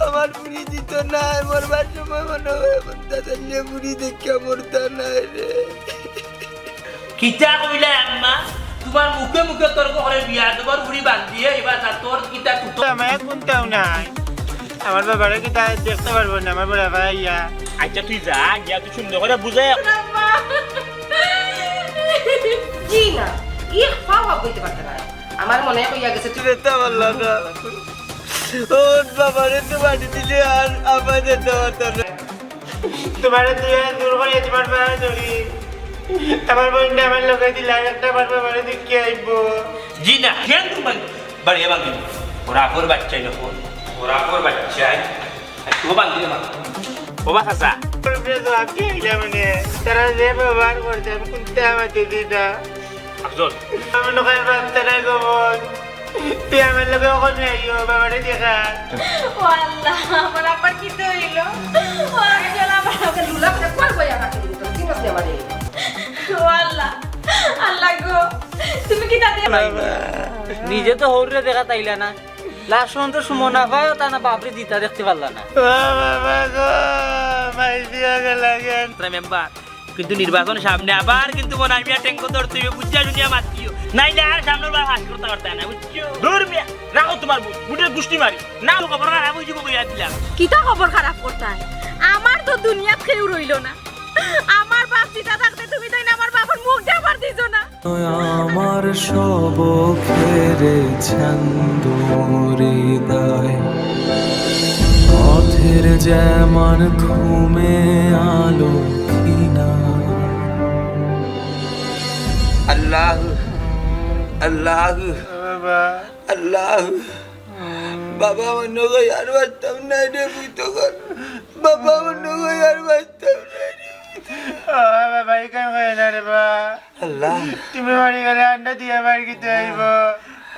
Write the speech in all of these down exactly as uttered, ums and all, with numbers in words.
আমার ফুরি জিতো নাই, মরবার সময় মনে হয় মনটা চাইলে ফুরি দেখিয়া মরতা নাই রে। কিতা কইলা আম্মা? তুমার মুখে মুখে তর্ক করে বিয়া দেবার ফুরি বান্ধিয়ে এবার যা তোর কিতা তুতো। আমার কুনটাও নাই। আমার বাবারে কিতা দেখতে পারবো না, আমার বাবা ইয়া। আচ্ছা তুই যা, গিয়া তুই সুন্দর করে বুঝে। আম্মা। জি না, ই পাও বাপ বইতে পারতে পারে। আমার মনে কইয়া গেছে তুই যেতে পারলা না। ও বাবারে তো বাড়ি দিলে আর আমার যেতে পারতাম না। তোমারে তুই আর দূর করে তোমার পায়ে ধরি। আমার বইনটা আমার লগে দিলা, একটা বার বাবারে দেখি আইবো। জি না, কেন তুমি বাড়ি, বাড়ি ভাঙি? ওরা আপর বাচ্চাই না, ওরা আপর বাচ্চাই। আর তুই বান্ধি না। ও বা চাচা। তোর উপরে তো আজকে আইলা মানে, তারা যে ব্যবহার করছে, আমি কুনটা মাতে দিই না। আফজল। আমি নখাই বাচ্চা নাই গো বোন। তুই আমার লগে ওখানে আইও, বাবারে দেখা। ও আল্লাহ, আমার আবার কিতা হইল? ও আফজল, আমার আবার লুলা করে কল বইয়া কাটি দিল, চিনস না আমারে। ও আল্লাহ, আল্লাহ গো, তুমি কিতা দে নিজে তো হৌরে দেখা তাইলা না, লাস্ট পর্যন্ত সুমনা পায়, তা না বাপরে দিতা দেখতে পারলা না। ও বাবা গো, মাই দিয়া গেলা কেন? মেম্বার, কিন্তু নির্বাচন সামনে, আবার কিন্তু মনে হয় মিয়া টেঙ্কো ধরতে হইবে, বুঝিয়া শুনিয়া মাতিও, নাইলে আর সামনের বার হাস করতে পারতে না, বুঝছো? দূর মিয়া, রাখো তোমার বুট, বুটের গুষ্টি মারি। না, খবর খারাপ হয়ে যাবো, কইয়া দিলাম। কিতা খবর খারাপ করতায়? আমার তো দুনিয়াত কেউ রইল না। আমার বাপ জিতা থাকতে তুমি তাই না আমার বাবার মুখ দেখার দিছো না। আমার সব খেরেছেন হৃদয়, পথের যেমন ঘুমে আলো কিনা। আল্লাহ, আল্লাহ, বাবা। আল্লাহ, বাবা, মনে হয় আর বাঁচতাম না রে, তুই তখন। বাবা, মনে হয় আর বাঁচতাম না রে। ও বাবা, এই কাম করে না রে বাবা। আল্লাহ। তুমি মরি গেলে আন্ডা দিয়া বার কিতা হইব?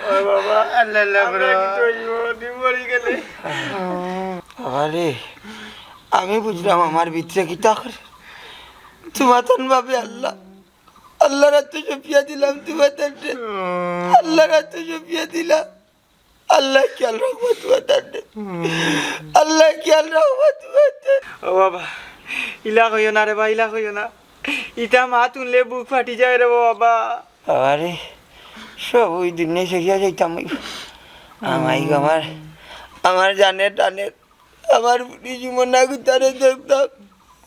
ও বাবা, আল্লাহ, আল্লাহ আমরা করো। কিতা হইব? তুমি মরি গেলে। বাবা রে, আমি বুঝলাম আমার ভিতরে কিতা করে। তোমার তন ভাবে আল্লাহ, আল্লাহর হাতে সঁপিয়া দিলাম তোমার তনরে। আল্লাহর হাতে সঁপিয়া দিলাম। আল্লাহ খেয়াল রাখবা তোমার তনরে। আল্লাহ খেয়াল রাখবা তোমার তনরে। ও বাবা, ইলা কইও না রে বা, ইলা কইও না। ইতা মাত হুনলে বুক ফাটি যায় রে বাবা। আরে, সব ওই দিনে শেষিয়া যাইতাম ওই। আমাই আমার, আমার জানে টানে, আমার বুড়ি জীবন না কিতারে দেখতাম,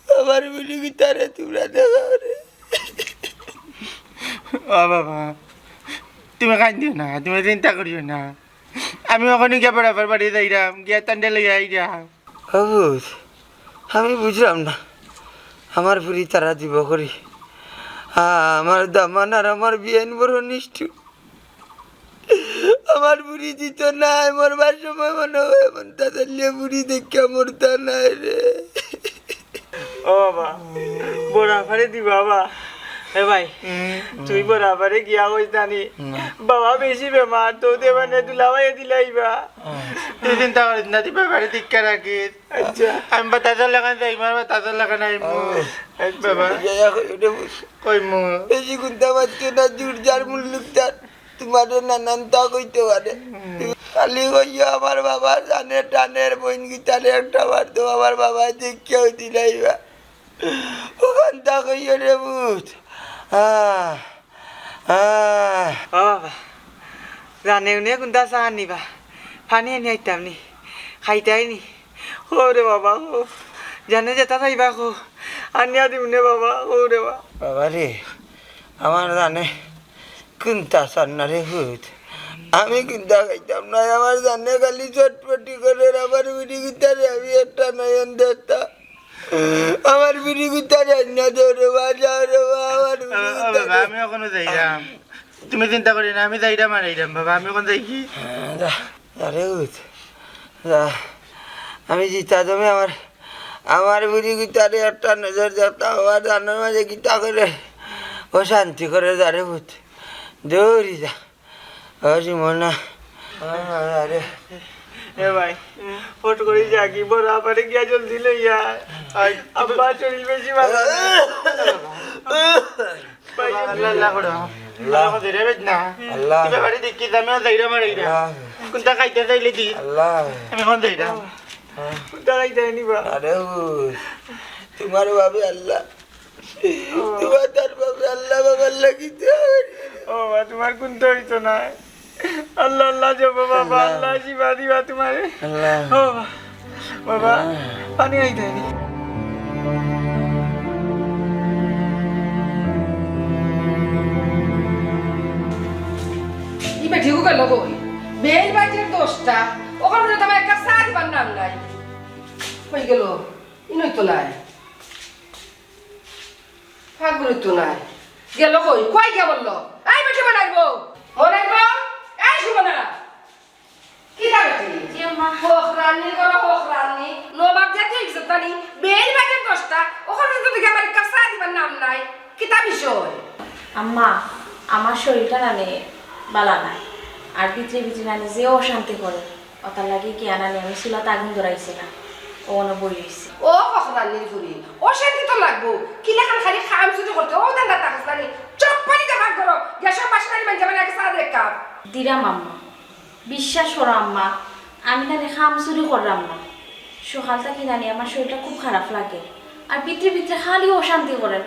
আমার বুড়ি কিতারে তোমরা দেখা রে। ও বাবা, তুমি কান্দিও না, তুমি চিন্তা করিও না। আমি ওখানে গিয়া বড়াপার বাড়ি যাইরাম, গিয়া তানরে লইয়া আইরাম। ও বুঝ, আমি বুঝলাম না, আমার ফুরি তারা দিব করি। আ, আমার দামান আর আমার বিয়াইন বড় নিষ্ঠুর। আমার ফুরি জিতো নাই, মরবার সময় মনে হয় মনটা চাইলে ফুরি দেখিয়া মরতা নাই রে। ও বাবা, বড়াপারে দিবা বা। এ ভাই, হুম। তুই বড়াপারে গিয়া কইস জানি। না। বাবা বেশি বেমার, তো দেবানে দুলাভাই দিলাইবা। হুম। তুই চিন্তা করিস না, তুই বাবারে টিকা রাখিস। আচ্ছা। আমি বাতাসর লাখান যাই, মার বাতাসর লাখান আইমু। ও, আচ্ছা। বাবা। ইয়া, ইয়া, কই রে বুঝ। কইমু। বেশি কুন্তা মাতিও না, জুর যার মুল্লুক তার। তোমারে নানানতা কইতে পারে। হুম। খালি কইও আমার বাবার জানের টানের বইন গিটারে একটা বার তো আমার বাবা দেখিয়াও দিলাইবা। ওখানতা কইও রে বুঝ। আহ, আহ। ও বাবা, জানে উনি কুন্তা চা আনিবা? পানি আনি আইতাম নি? খাইতাই নি? ও রে বাবা, ও। জানে যেতা চাইবা কো। আনিয়া দিমু নে বাবা, ও রে বাবা। বাবা রে, আমার জানে কুন্তা চার না রে পুত। আমি কুন্তা খাইতাম না, আমার জানে খালি চটপটি করে, আমার বিড়ি গিটারে আমি একটা নয়ন দেখতাম। আমার বিড়ি গিটারে আনিয়া দেও রে বা, যাও রে বা, আমার বিড়ি ও, ও বাবা, গিটারে। আমি ওখানে যাইরাম। তুমি চিন্তা করি না, আমি যাইরাম আর আইরাম বাবা, আমি ওখানে যাই কি? হ্যাঁ, যা, যা রে পুত, যা। আমি জিতা জমে আমার, আমার বিড়ি গিটারে একটা নজর দেখতাম, আমার জানের মাঝে কিতা করে অশান্তি করে, যা রে পুত, দৌড়ি যা। ও জীবন না। আরে। এ ভাই, ফট করি যা কি বড় আপারে গিয়া জলদি লইয়া আয়। আব্বা শরীর বেশি ভালো না। ভাই, আল্লাহ, আল্লাহ করো। আল্লাহ। আল্লাহ। তুই বাড়ি দেখি, আমি আর যাইরাম আর আইরাম। আল্লাহ। কুন্তা খাইতে চাইলে দি। আল্লাহ। আমি এখন যাইরাম। কুনটা খাইতায় নি বা? আরে ও, তোমার বাবে আল্লাহ, তোমার তার বাবে আল্লাহ বাবার লাগি দোয়া করি। ও বা, তোমার কুনটা অইতো নায়। আল্লাহ, আল্লাহ, যাবো বাবা, আল্লাহ। আল্লাহ, শিফা দিবা তোমারে। আল্লাহ। ও বা, বাবা, আল্লাহ। পানি খাইতায় নি। ই বেটিগু গেল কই? বেইল বাজে দশটা, অখন পর্যন্ত আমার এক কাপ চা দিবার নাম নাই। কই গেল? ইনো তো নাই। ফাগুরি তো নাই। গেল কই? কই গিয়া বললো? এই বেটি মনাইব। মনাইব? এই সুমনা। কিতা বেটি? জি আম্মা। হক রান্নি করো, হক রান্নি। নবাব জাতি অইগেছে জানি। বেইল বাজে দশটা। অখন পর্যন্ত দেখি আমার এক কাপ চা দিবার নাম নাই। কিতা বিষয়? আম্মা, আমার শরীরটা নানি বালা নায়। আর ভিতরে ভিতরে নানি যে অশান্তি করে, অতার লাগি গিয়া নানি আমি চুলাত আগুন ধরাইছি না। অনো বই রইছি। ও হক রান্নির ফুড়ি, অশান্তি তো লাগবো। কিলাখান খালি কাম চুরি করতে, ও ধান্দা তাকস নানি। চুপ করি যা ভাগ করো। গ্যাসর বাসন আনি মাঞ্জা বানাই চা দে এক কাপ। দিরাম আম্মা। বিশ্বাস করো আম্মা, আমি নানি কাম চুরি কররাম না। সকাল থাকি নানি আমার শরীরটা খুব খারাপ লাগে, আর ভিতরে ভিতরে খালি অশান্তি করে।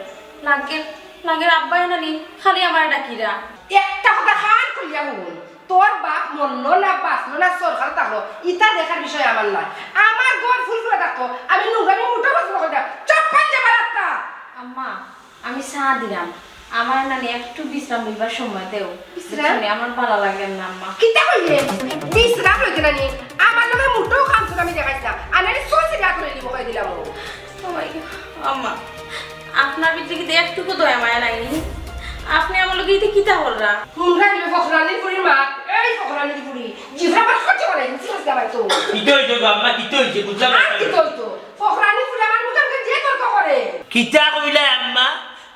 লাগে, লাগে আব্বায় নানি খালি আমারে ডাকিরা। একটা কথা কান খুলিয়া হুন, তোর বাপ মরলো না বাঁচলো না সরকার থাকলো, ইতা দেখার বিষয় আমার নায়। আমার ঘর ফুরফুরা থাকতো, আমি নোংরামি মুঠো পছন্দ করি না। চুপ করি যা বারান্দা। আম্মা, আমি চা দিরাম, আমার নানি একটু বিশ্রাম লইবার সময় দেও। বিশ্রাম? বুঝছো নি, আমার বালা লাগের না, আম্মা। কিতা কইলে? বিশ্রাম লইতে নানি? আমার লগে মুঠো কাম চুরামি দেখাইছ না। আনারে সসি ডাক করে দিব কই দিলাম। ও। Oh my God, আম্মা, আপনার ভিতরে কিন্তু একটুকু দয়া মায়া নাই নি? আপনে আমার লগে ইতা কিতা কররা? হুনরা নিবে ফখরানির ফুড়ির মা, এই ফখরানির ফুড়ি, জিভরা বার করতে পারে, বুঝতে পারছি আমার তো। কিতা অইছে গো আম্মা, কিতা অইছে? বুঝলাম না। আর কিতা অইতো? ফখরানির ফুড়ি আমার মুখে মুখে যে তর্ক করে। কিতা কইলা আম্মা?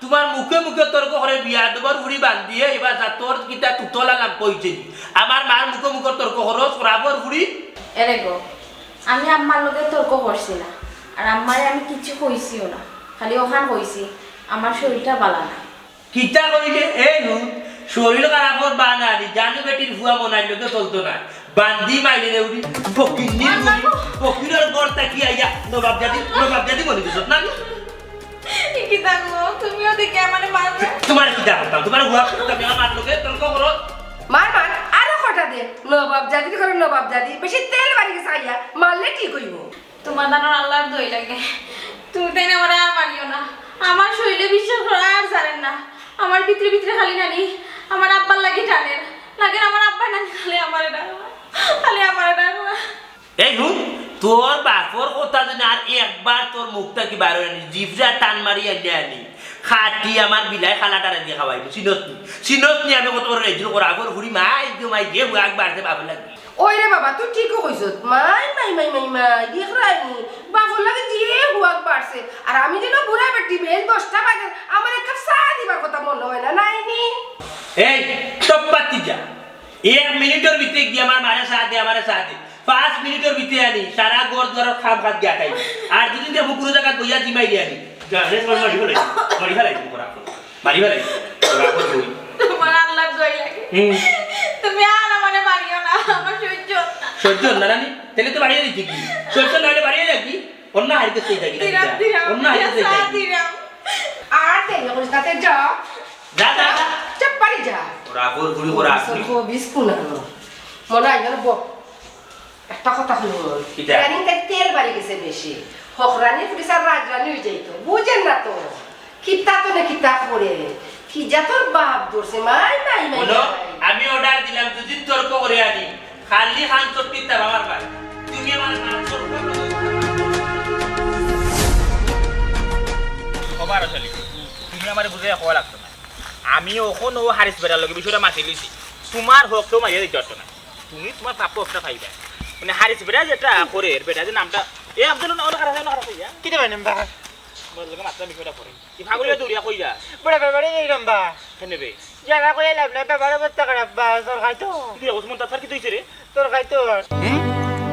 তোমার মুখে মুখে তর্ক করে বিয়াদবর ফুড়ি বান্দিয়ে, এবার যা তোর কিতা তুতলা লাভ কইছে নি? আমার মার মুখে মুখে তর্ক করো, সরাবর ফুড়ি। এরে গো, আমি আম্মার লগে তর্ক করছি না, আর আম্মারে আমি কিচ্ছু কইছিও না, খালি অখান কইছি আমার শরীরটা বালা নায়। কিতা কইলে? এই হুন, শরীর খারাপর বাহানা আনি, জানু বেটির ফুয়া মনাইর লগে চলতো না। বান্দি মাইলে রে উড়ি, ফকিন্নির ফুড়ি, ফকিরর ঘর থাকি আইয়া, নবাব জাদি, নবাব জাদি মনে করছত না? ই কিতা গো, তুমিও দেখি আমারে মারবে? তোমারে কিতা করতাম? তোমারে হুয়া করতাম, আমার লগে তর্ক করো। মার, মার, আরো কটা দে। নবাব জাদির ঘরে নবাব জাদি, বেশি তেল বাড়ি গেছে আইয়া, মারলে ঠিক অইবো। তোমার দানোর আল্লাহর দই লাগে। তুমি তাই না আমারে আর মারিও না। আমার শরীরে বিশ্বাস করো আর জানেন না। আমার ভিতরে ভিতরে খালি নানি আমার আব্বার লাগি টানের। লাগে আমার আব্বায় নানি খালি আমারে ডাকবা। খালি আমারে ডাকবা। এই হুন, তোর বাপর কথা যদি আর একবার তোর মুখ থাকি বার অয় নি, জিভরা টান মারি আইলে আনি। খাটি আমার বিলাই খালা টানে দিয়া খাওয়াইবো। চিনস নি? চিনস নি আমি কত বড় রেজুল করা? আগর ফুড়ি মাই গো মাই যে হুয়াক বাড়ছে বাপর লাগি। ওই রে বাবা, তুই ঠিকও কইছস। মাই, মাই, মাই, মাই, মাই, দেখরায়নি? বাপর লাগি যে হুয়াক বাড়ছে। আর আমি যেন বুড়া বেটি, বেইল দশটা বাজে, আমার এক কাপ চা দিবার কথা মনে অয় না, নাইনি? এই, টপ্পাতি যা। এক মিনিটর ভিতরে গিয়া আমার মারে চা দে, আমারে চা দে। পাঁচ মিনিটর ভিতরে আনি, সারা ঘর দুয়ার খাম খাত গিয়া খাই। আর যদি দেখো কোনো জায়গা বইয়া জিমাই দিয়ে আনি, গাড়ে তোমার মারি ফেলাই, মারি ফেলাই তুমি করা। মারি ফেলাই, করা বই। তোমার আল্লাহর দোয়াই লাগে। হুম। তুমি আর আমারে মারিও না, আমার সহ্য হচ্ছে না। সহ্য হচ্ছে না, রানী? তাহলে তো বাড়িয়ে দিচ্ছি কি? সহ্য না হলে বাড়িয়ে যাবি? অন্য হারিতে সেই থাকি, দিরাম, দিরাম, অন্য হারিতে সেই দিরাম, থাকি। দিরাম। আর দেরি করিস না, তে যা। যা, যা, যা। চুপ করি যা। ওরা বল, গুলি করা। সব বিস্কুট আনো। মনে হয় যেন ব-, একটা কথা শুনো। কিতা? ইদানিং তাই তেল বাড়ি গেছে বেশি। হকরানি পুলিশ আর রাজরানি হয়ে যাইতো। বুঝেন না তো। কিতা তো না কিতা করে। কি জাতর বাপ ধরছে। মাই, মাই, মাই, বলো, মাই। আমি অর্ডার দিলাম, দুদিন তর্ক করে আনি। খালি খান চট্টির তা বাবার ভাই। তুমি আমার নাম করবে না। ওবার আসলে, তুমি আমারে বুঝাইয়া কওয়া লাগতো না। আমি অখন ও হারিস বেটার লগে বিষয়টা মাতি লিছি। তোমার হক তো মারিয়া দিতে পারতো না। তুমি তোমার প্রাপ্য হকটা পাইবা। মানে হারিস বেটা যেটা করে, এর বেটা যে নামটা, এ আব্দুল না, ওটা খারাপ, ওটা খারাপ হইয়া। কিতা ভাই নাম্বার? তোমার লগে মাত্র বিষয়টা করে। কি পাগল হয়ে দৌড়িয়া কই যা? বেটা, বেটা, বেটা, এই নাম্বার। কেন বে? জাগা কইয়া লাভ নাই, বাবার অবস্থা খারাপ, বা, চোর খাইতো। কি রে, ওসমান তার কি হইছে রে? চোর খাইতো। হ্যাঁ?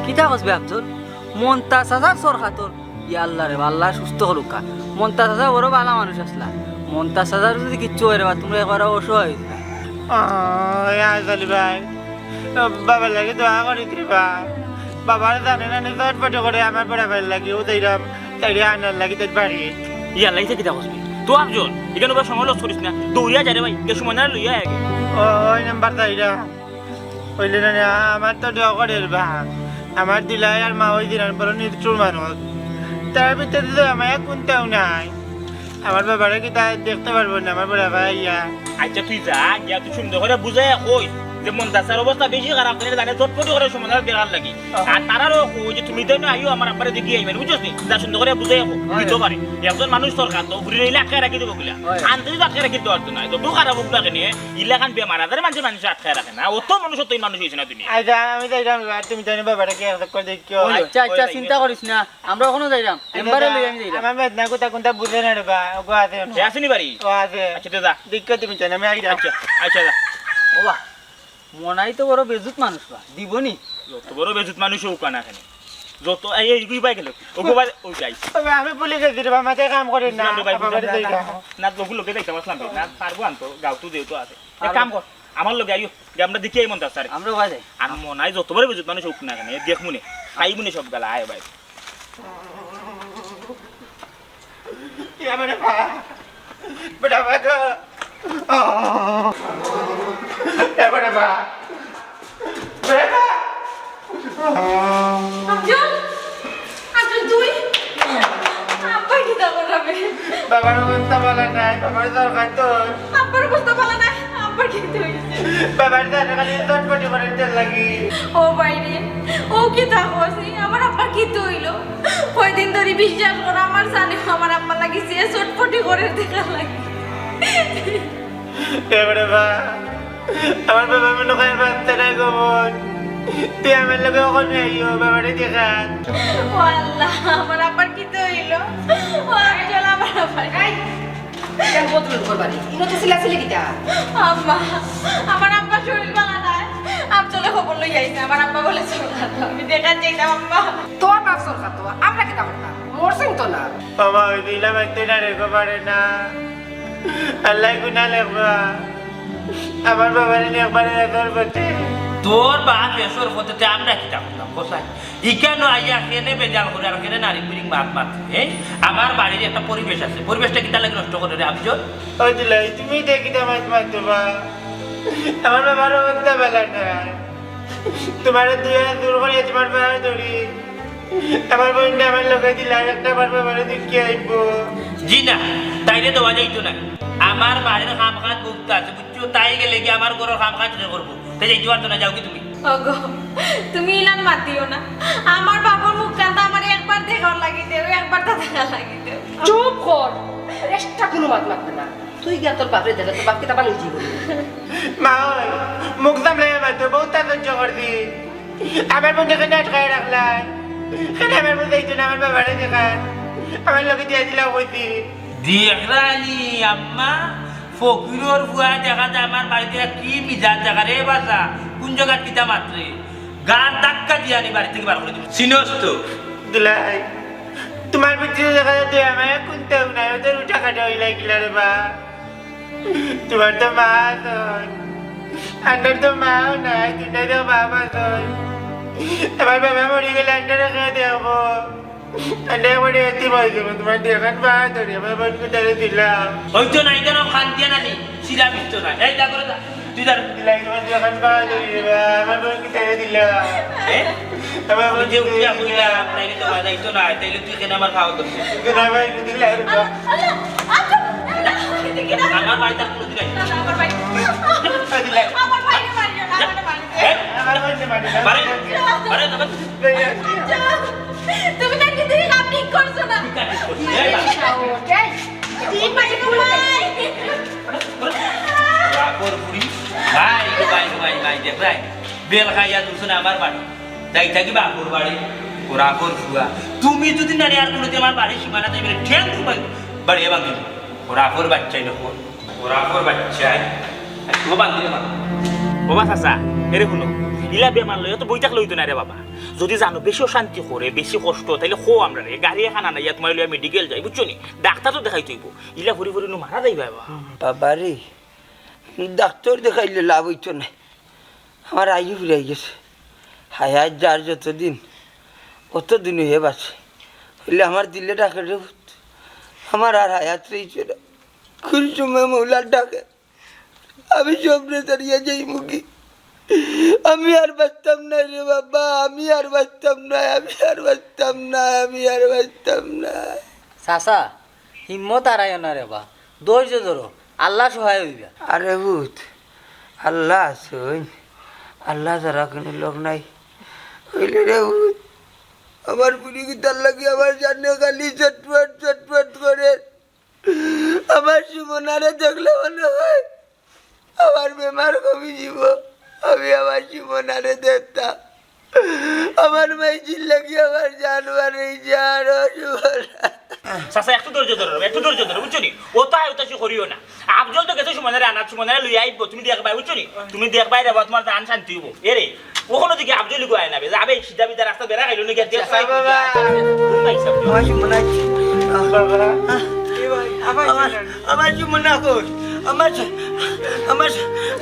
কিতা কস বে আফজল? মন্তাজ হাজার চোর খাইতো। ইয়া আল্লাহ রে, আল্লাহ সুস্থ করুক্কা। মন্তাজ হাজার বড় ভালা মানুষ আসলা। মন্তাজ হাজার যদি কিচ্ছু হয় রে বা, তোমরা একবারে অসহায় হয়ে দিবা। ও, ইয়া আফজল ভাই, বাবার লাগি দোয়া করি দিবা। বাবারে জানে না, নি চটপটি করে আমার বড় ভাইর লাগি, ও যাইরাম, তাইরে আনার লাগি তাইর বাড়ি। ইয়াল্লা, ইতা কিতা কইস? তো আফজল, ইখান সময় loss করিস না, দৌড়িয়া যা রে ভাই, তে সুমনারে লইয়া আয় আগে। ও, ওই নাম্বার যাইরাম। অইলে না, না, আমার তো দোয়া করের বা। আমার দুলাভাই আর মা ওই দিন বড় নিষ্ঠুর মানুষ। তার ভিতরে তো আমার কুন্তাও নাই। আমার বাবারে কিতা দেখতে পারবো না, আমার বড় ভাই ইয়া। আচ্ছা, তুই যা, গিয়া তুই সুন্দর করে বুঝাইয়া কইস যে মন্তাছার অবস্থা বেশি খারাপ, তাইলে জানে চটপটি করে সুমনারে দেখার লাগি। আর তারারও কই যে তুমি তো না আইও, আমার আব্বারে দেখি আইবেন, বুঝছস নি? যা সুন্দর করে বুঝাইয়া কো, হয়। দিতে পারে। একজন মানুষ তোর কাছে ঘুরে রইলে আটকে রাখি দেবো কিলা। হয়। আনতে তো আটকে রাখি দিতে পারতো না। তো খারাপ হোক না কেনে, ইলাখান বেমার আজারে মানুষে মানুষ আটকে রাখে না। অত মানুষ, অত মানুষ হইছে না দুনিয়া। আচ্ছা, আমি যাইরাম এবার, তুমি জানি বাবারে কি এক চক্কর দেখিও। ওই, আচ্ছা, আচ্ছা, ওই, চিন্তা করিস না, আমরা ওখানে যাইরাম, আচ্ছা, মেম্বারে লইয়া আমি যাইরাম। আমার বেদনা কোথা কোনটা বুঝে না রে বা, ওগো আছে না। এ আসেনি বাড়ি? ও আছে। আচ্ছা, তো যা। দেখিও তুমি জানি, আমি আইরাম। আচ্ছা, আচ্ছা, যা। ও বা, মনাই তো বড় বেজুত মানুষ বা, দিবনি? যত বড় বেজুত মানুষ হোক না কেন, যত, এই, এই, গুই বাই গেল, ওগো বাই, ওই যাই। তবে আমি ভুলে গেছি রে বা, মাথায় কাম করে না, বুঝলাম রে ভাই, বাবারে বুঝলাম। যাইরাম। না, লোক লোকে দেখতে পারলাম না, পারবো আনতো, গাউতু যেহেতু আছে। এক পারবো। কাম কর, আমার লগে আইও, গিয়া আমরা দেখি এই মন্তাছারে। আমরা ওয়া যাই। আর মনাই যত বড় বেজুত মানুষ হোক না কেন, দেখমুনে, খাইমুনে সব গালা, আয় ভাই। এ বেটা বা, বেটা বা গো। ও। এ বেটা বা। বেটা বা। আফজল, আফজল, তুই? আব্বা কিতা করাবে? বাবার অবস্থা ভালা নাই, বাবার দরকার তো। আব্বার অবস্থা ভালা নাই, আব্বার কিতা অইছে? বাবার জানে খালি চটপটি করে তেল লাগি। ও ভাইরে, ও কিতা কইছে? আমার আব্বার কিতা অইলো? কয়দিন ধরি বিশ্বাস করো, আমার জানে আমার আব্বার লাগি যে চটপটি করে দেখার লাগি। এ বেটা বা, আমার বাবা মনে হয় বাঁচতে নাই গো বোন। তুই আমার লগে ওখানে আইও, বাবারে দেখা। ও আল্লাহ, আমার আব্বার কিতা অইলো? ও আফজল, আমার আব্বার। এই, কেন বদলুল করবানি? ইনো তো চিল্লাচিল্লি কিতা? আম্মা, আমার আব্বার শরীর ভালা নাই। আফজলে খবর লই আইছে, আমার আব্বা বলে চল খাতো। আমি দেখাত যাইতাম, আম্মা। তোর বাপ চল খাতো, আমরা কিতা করতাম? মরছেন তো না। বাবা, ওই দিলাম একদিন আর এগো পারে না। আল্লাহ গুনা লেখবা। আমার বাবারে নিয়ে একবারে এসর পথে। তোর বাপ এসর পথে, তে আমরা কিতা করতাম? কোথায়? ইকানো আইয়া কেনে বেজাল করে আর কেনে নারী বুড়ি মাত মাত, হ্যাঁ? আমার বাড়ির একটা পরিবেশ আছে, পরিবেশটা কিতা লাগি নষ্ট করে রে আফজল? ওই দিলাই, তুমি দেখিতে মাত মাত দেবা। আমার বাবার অবস্থা ভালা না। তোমার দুই হাত দূর করে তোমার পায়ে ধরি। আমার বোনটা আমার লগে দিলা, একটা আমার বাবারে দেখি আইবো। জি না, তাইরে দেওয়া যাইতো না। আমার বাড়ির কাম কাজ বহুত আছে, বুঝছো? তাই গেলে কি আমার ঘরর কাম কাজ কে করবো? তাই যাইতে পারতো না, যাও কি তুমি? ওগো, তুমি ইলান মাত দিও না। আমার বাবার মুখ কান্তা আমার একবার দেখার লাগি দেও, একবার তো দেখার লাগি দেও। চুপ কর, একটা কোনো মাত মাতবে না। তুই গিয়া তোর বাপরে দেখা, তোর বাপ কিতা বানাই জীবন। মা ওই, মুখ সামলাইয়া মাতো, বহুত তা সহ্য করছি। আমার বোন যেখানে আটকায় রাখলাই, সেখানে আমার বোন যাইতো না, আমার বাবারে দেখা। আমার লগে দিয়া দিলাও কইছি। দেখরানি আম্মা, ফকিরর ফুয়া দেখা যায় আমার বাড়িত কি মিজাজ দেখা রে বাসা, কোন জাগাত কিতা মাতরে? গার ধাক্কা দিয়া নি বাড়ি থাকি বার করি দিমু। চিনস তো? দুলাই, তোমার ভিতরে দেখা যায় দয়া মায়া কুন্তাও নাই, ওদের উঠা কাটা হইলাই গিলা রে বা। তোমার তো মা আছইন, আন্ডার তো মাও নাই, দুটাই তো বাপ আছইন। আমার বাবা মরি গেলে আন্ডারে কে দেখবো? আন্ডারে মরি এতিম হয়ে যাবো, তোমার দুইখান পা ধরি, আমার বোন কোথায় দিলাম? ওই তো নাই কেন, খান দিয়া নানি, সিরা মিষ্ট না। এই যা করে যা, তুই যা। দিলাই তোমার দুইখান পা ধরি, আমার বোন কোথায় দিলাম? এ? আমার বোন নিজে উঠিয়া কইলাম, তাইলে তো বাজাইতো না, তাইলে তুই কেন আমার খাওয়া করছিস? কিন্তু না ভাই, কিন্তু না, আরে বাবা। আল্লাহ, আল্লাহ, আল্লাহ, এদিকে না। আমার বাড়িতে আর কোনোদিন আইস না। না, না, আমার বাড়ি। আরে লাই। আমার বাড়ি, বাড়ি না, আমার বাড়ি। এ? আমার বাড়িতে বাড়ি না। বাড়ি? বাড়ি না, বাড়ি। তুমি নাকি তুমি কাম ঠিক করছো না। ঠিক আছে, করছি। এ, বাড়ি। এই, তুই বাড়ি ঘুমাই। বাপর বুড়ি। ভাই, ভাই, ভাই, ভাই, দেখ ভাই। বেল খাইয়া দুসনে আমার বাড়ি। তাই থাকি বাপর বাড়ি, ওরাফর ফুয়া। তুমি যদি নারে আর কোনোদিন আমার বাড়ির সীমানা যাইবে না, ঠ্যাং দুপাই বাড়িয়ে ভাঙি। ওরাফর বাচ্চাই না, ওরাফর বাচ্চাই। আর তুমিও বান্ধি রে মা। বাবা চাচা, এরে শুনো, ইলা বেমার লইয়া তো বই থাকলে হইতো না রে বাবা। যদি জানো বেশি অশান্তি করে, বেশি কষ্ট, তাইলে কো আমরারে, গাড়ি এখান আনাইয়া তোমার লইয়া মেডিকেল যাই, বুঝছো নি? ডাক্তার তো দেখাইতে হইব, ইলা ফুরি ফুরি নু মারা যাইবা বাবা। বাবা রে, ডাক্তার দেখাইলে লাভ হইতো না। আমার আয়ু ফুরাই গেছে। হায় হায়, যার যতদিন অত দিন হে বাঁচে, অইলে আমার দিলে ডাকে রে পুত, আমার আর হায়াত রইছে না। কোন সময় মৌলার ডাকে আমি সবরে ছাড়িয়া যাইমুগি। আমি আর বাঁচতাম নায় রে বাবা, আমি আর বাঁচতাম নায়, আমি আর বাঁচতাম নায়, আমি আর বাঁচতাম নায়। চাচা, হিম্মত হারাইও না রে বা, ধৈর্য ধরো, আল্লাহ সহায় অইবা। আরে পুত, আল্লাহ আছইন, আল্লাহ ছাড়া কুনু লোক নাই। অইলে রে পুত, আমার ফুরি কিতার লাগি আমার জানে খালি ছটফট ছটফট করের। আমার সুমনারে দেখলে মনে হয় আমার বেমার কমি যিবো। আমি আমার সুমনারে দেখতাম। আমার মাইজির লাগি আমার জান বারইছে, ও সুমনা। চাচা, একটু ধৈর্য ধরো, একটু ধৈর্য ধরো, বুঝছো নি? অতা উতাশি করিও না। আফজল তো গেছে সুমনারে আনাত, সুমনারে লইয়া আইবো, তুমি দেখবায়, বুঝছো নি? তুমি দেখবায় রে বা, তুমার জান শান্তি অইবো। এরে, অখনো দেখি আফজল ইগু আয় না বে, যাবে সিধা বিধা রাস্তা বেড়া খাইলো নি, গিয়া দেখবায় বাবা। ঘুম পাইছে আপনি। আমার সুমনা আইছে। বাবা। আহ, এ ভাই, আবার আমার, আমার সুমনা কই? আমার, আমার,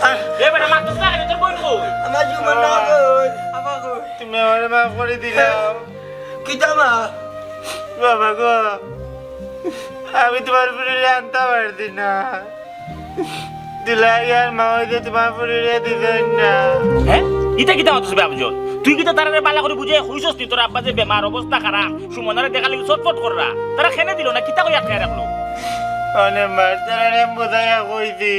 আহ, এ বেটা, মাতস না কেনে, তোর বইন কই? আমার সুমনা কই? আবার কই? তুমি আমারে মাফ করি দিলাও। কিতা মা? বাবা গো, আমি তুমার ফুরিরে আনতা পারছি না। দুলাভাই আর মা অইতে তুমার ফুরিরে দিছইন না। হে? ইতা কিতা মাতস বে আফজল? তুই কিতা তারারে বালা করি বুঝাইয়া কইছস নি তোর আব্বা যে বেমার, অবস্থা খারাপ, সুমনারে দেখার লাগি ছটফট কররা? তারা কেনে দিলো না, কিতা কইয়া আটকাইয়া রাখলো? অনে মার তারারে আমি বুঝাইয়া কইছি।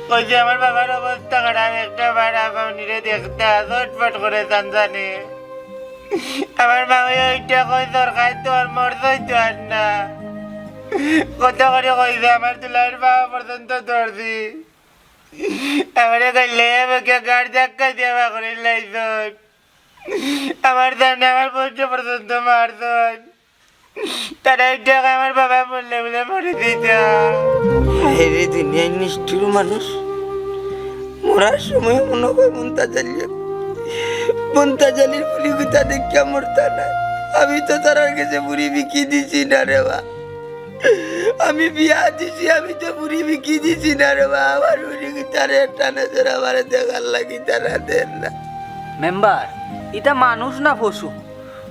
কইছি, "আমার বাবার অবস্থা খারাপ, একটা বার আফামনিরে দেখতা, ছটফট করে জানজানে।" আমার মামায় ওইটা কই, "দরকার তোর মরছই তো আর না।" কত করি কইছে, আমার দুলাভাইর বাবা পর্যন্ত ধরছি। আমারে কইলে আমাকে গাড় ধাক্কা দিয়া বার করি লাইছইন। আমার সামনে আমার বইনরে পর্যন্ত মারছইন। তারা এই টাকা আমার বাবা মরলে বুলে মরি দিতা। হায় রে দুনিয়ার নিষ্ঠুর মানুষ। মরার সময় মনে হয় মুমতাজ আলী, মুমতাজ আলীর ফুরি কিতা দেখিয়া মরতা নায়। আমি তো তারার গেছে ফুরি বিকি দিছি না রে বা। আমি বিয়া দিছি, আমি তো ফুরি বিকি দিছি না রে বা। আমার ফুরি কিতারে একটা নজর আমারে দেখার লাগি তারা দেন না। মেম্বার, ইতা মানুষ না পশু?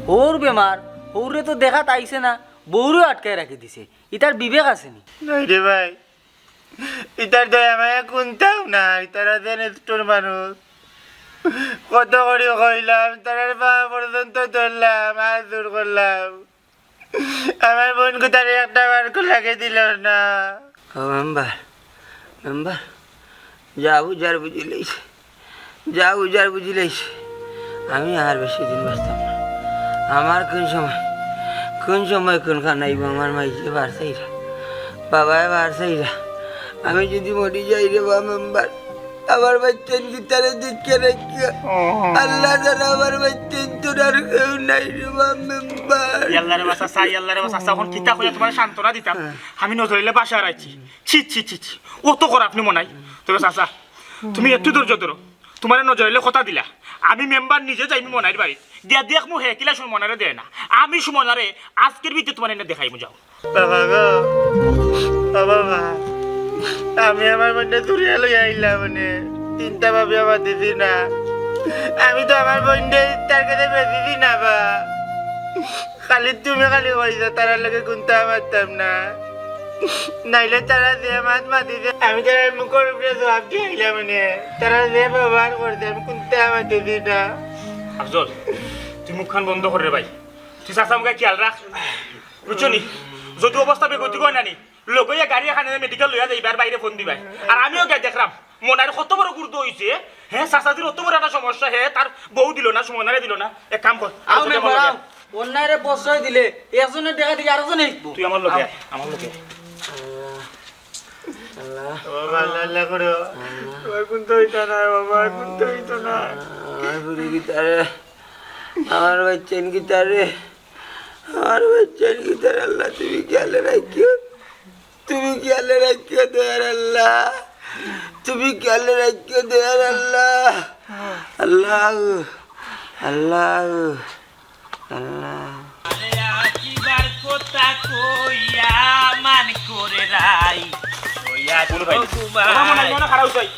হউর বেমার, হউরে তো দেখাত আইছে না, বউরেও আটকায় রাখি দিছে। ইতার বিবেক আছে নি? নাই রে ভাই, ইতার দয়া মায়া কুন্তাও নাই, তারা যে নিষ্ঠুর মানুষ। কত করি কইলাম, তারার পা পর্যন্ত ধরলাম, আত জোর করলাম। আমার বইন কুতারে একটা বার লাগে দিল না। ও মেম্বার, মেম্বার, যা বুঝার বুঝিলাইছি, যা বুঝার বুঝিলাইছি। আমি আর বেশি দিন বাঁচতাম না। আমার কোন সময়, কোন সময় কোন খানাইব আমার মাইজে বার চাইরা, বাবায় বার চাইরা। আমি যদি মরি যাই রে বা মেম্বার, আমার বাচ্চাইন কিতারে দেখে রাখিও। আল্লাহ ছাড়া আমার বাচ্চাইন তোর আর কেউ নাই রে বা মেম্বার। ইয়াল্লা রে বা চাচা, ইয়াল্লা রে বা চাচা, অখন কিতা কইয়া তুমারে সান্ত্বনা দিতাম? আমি নজর আলীরে বাসাত আইছি। ছি, ছি, ছি, ছি। অত খারাপ নি মনাই। তবে চাচা, তুমি একটু ধৈর্য ধরো। তুমারে নজর আলীয়ে কথা দিলা। আমি মেম্বার নিজে যাইমু মনাইর বাড়িত। গিয়া দেখমু হে কিলা সুমনারে দেয় না। আমি সুমনারে আজকের ভিতরে তুমারে এনে দেখাইমু, যাও। বাবা গো, ও বাবা, আমি আমার বইনরে ধরিয়া লইয়া আইলাম মানে, চিন্তা ভাবিয়া মাতিছি না। আমি তো আমার বইনরে তার কাছে বেশি দিছি না বা। খালি তুমি খালি কইছো, তারার লগে কুন্তা মাততাম না। নাইলে তারা যে মাত মাতিছে, আমি তারার মুখর উপরে জবাব দিয়া আইলাম মানে। তারা যে ব্যবহার করছে, আমি কুন্তা মাতিছি না। আফজল, তুই মুখখান বন্ধ কর রে ভাই। তুই চাচার মুখে খেয়াল রাখ, বুঝছো নি? যদি অবস্থা বেগতিক অয় না নি, লগে অইয়া গাড়ি এখান মেডিকেল লইয়া যাইবায়, বাইরে ফোন দিবায়। আর আমিও গিয়া দেখরাম, মনাইর কত বড় গুরুত্ব অইছে। হে, চাচাজির অত বড় একটা সমস্যা, হে তার বউ দিল না, সুমনারে দিল না। এক কাম কর, আও মেম্বার, আও। অন্যায়রে প্রশ্রয় দিলে একজনে দেখা দেখি আরেকজনে হিকবো। তুই আমার লগে আয়, আমার লগে আয়। আল্লাহ। বাবা, আল্লাহ, আল্লাহ করো। বাবা, কুন্তা অইতো না, বাবা, কুন্তা অইতো না। আমার ফুরি কিতারে, আমার বাচ্চাইন কিতারে, আমার বাচ্চাইন কিতারে, আল্লাহ, তুমি খেয়ালে রাখিও। তুমি খেয়ালে রাখিও, দয়ার আল্লাহ। তুমি খেয়ালে রাখিও, দয়ার আল্লাহ। আল্লাহ, আল্লাহ। আল্লাহ। আরে আজিবার কথা কইয়া মান করে রাই। ওই আজ বলো ভাই। তোমার মনে হয় মনে খারাপ হইছে।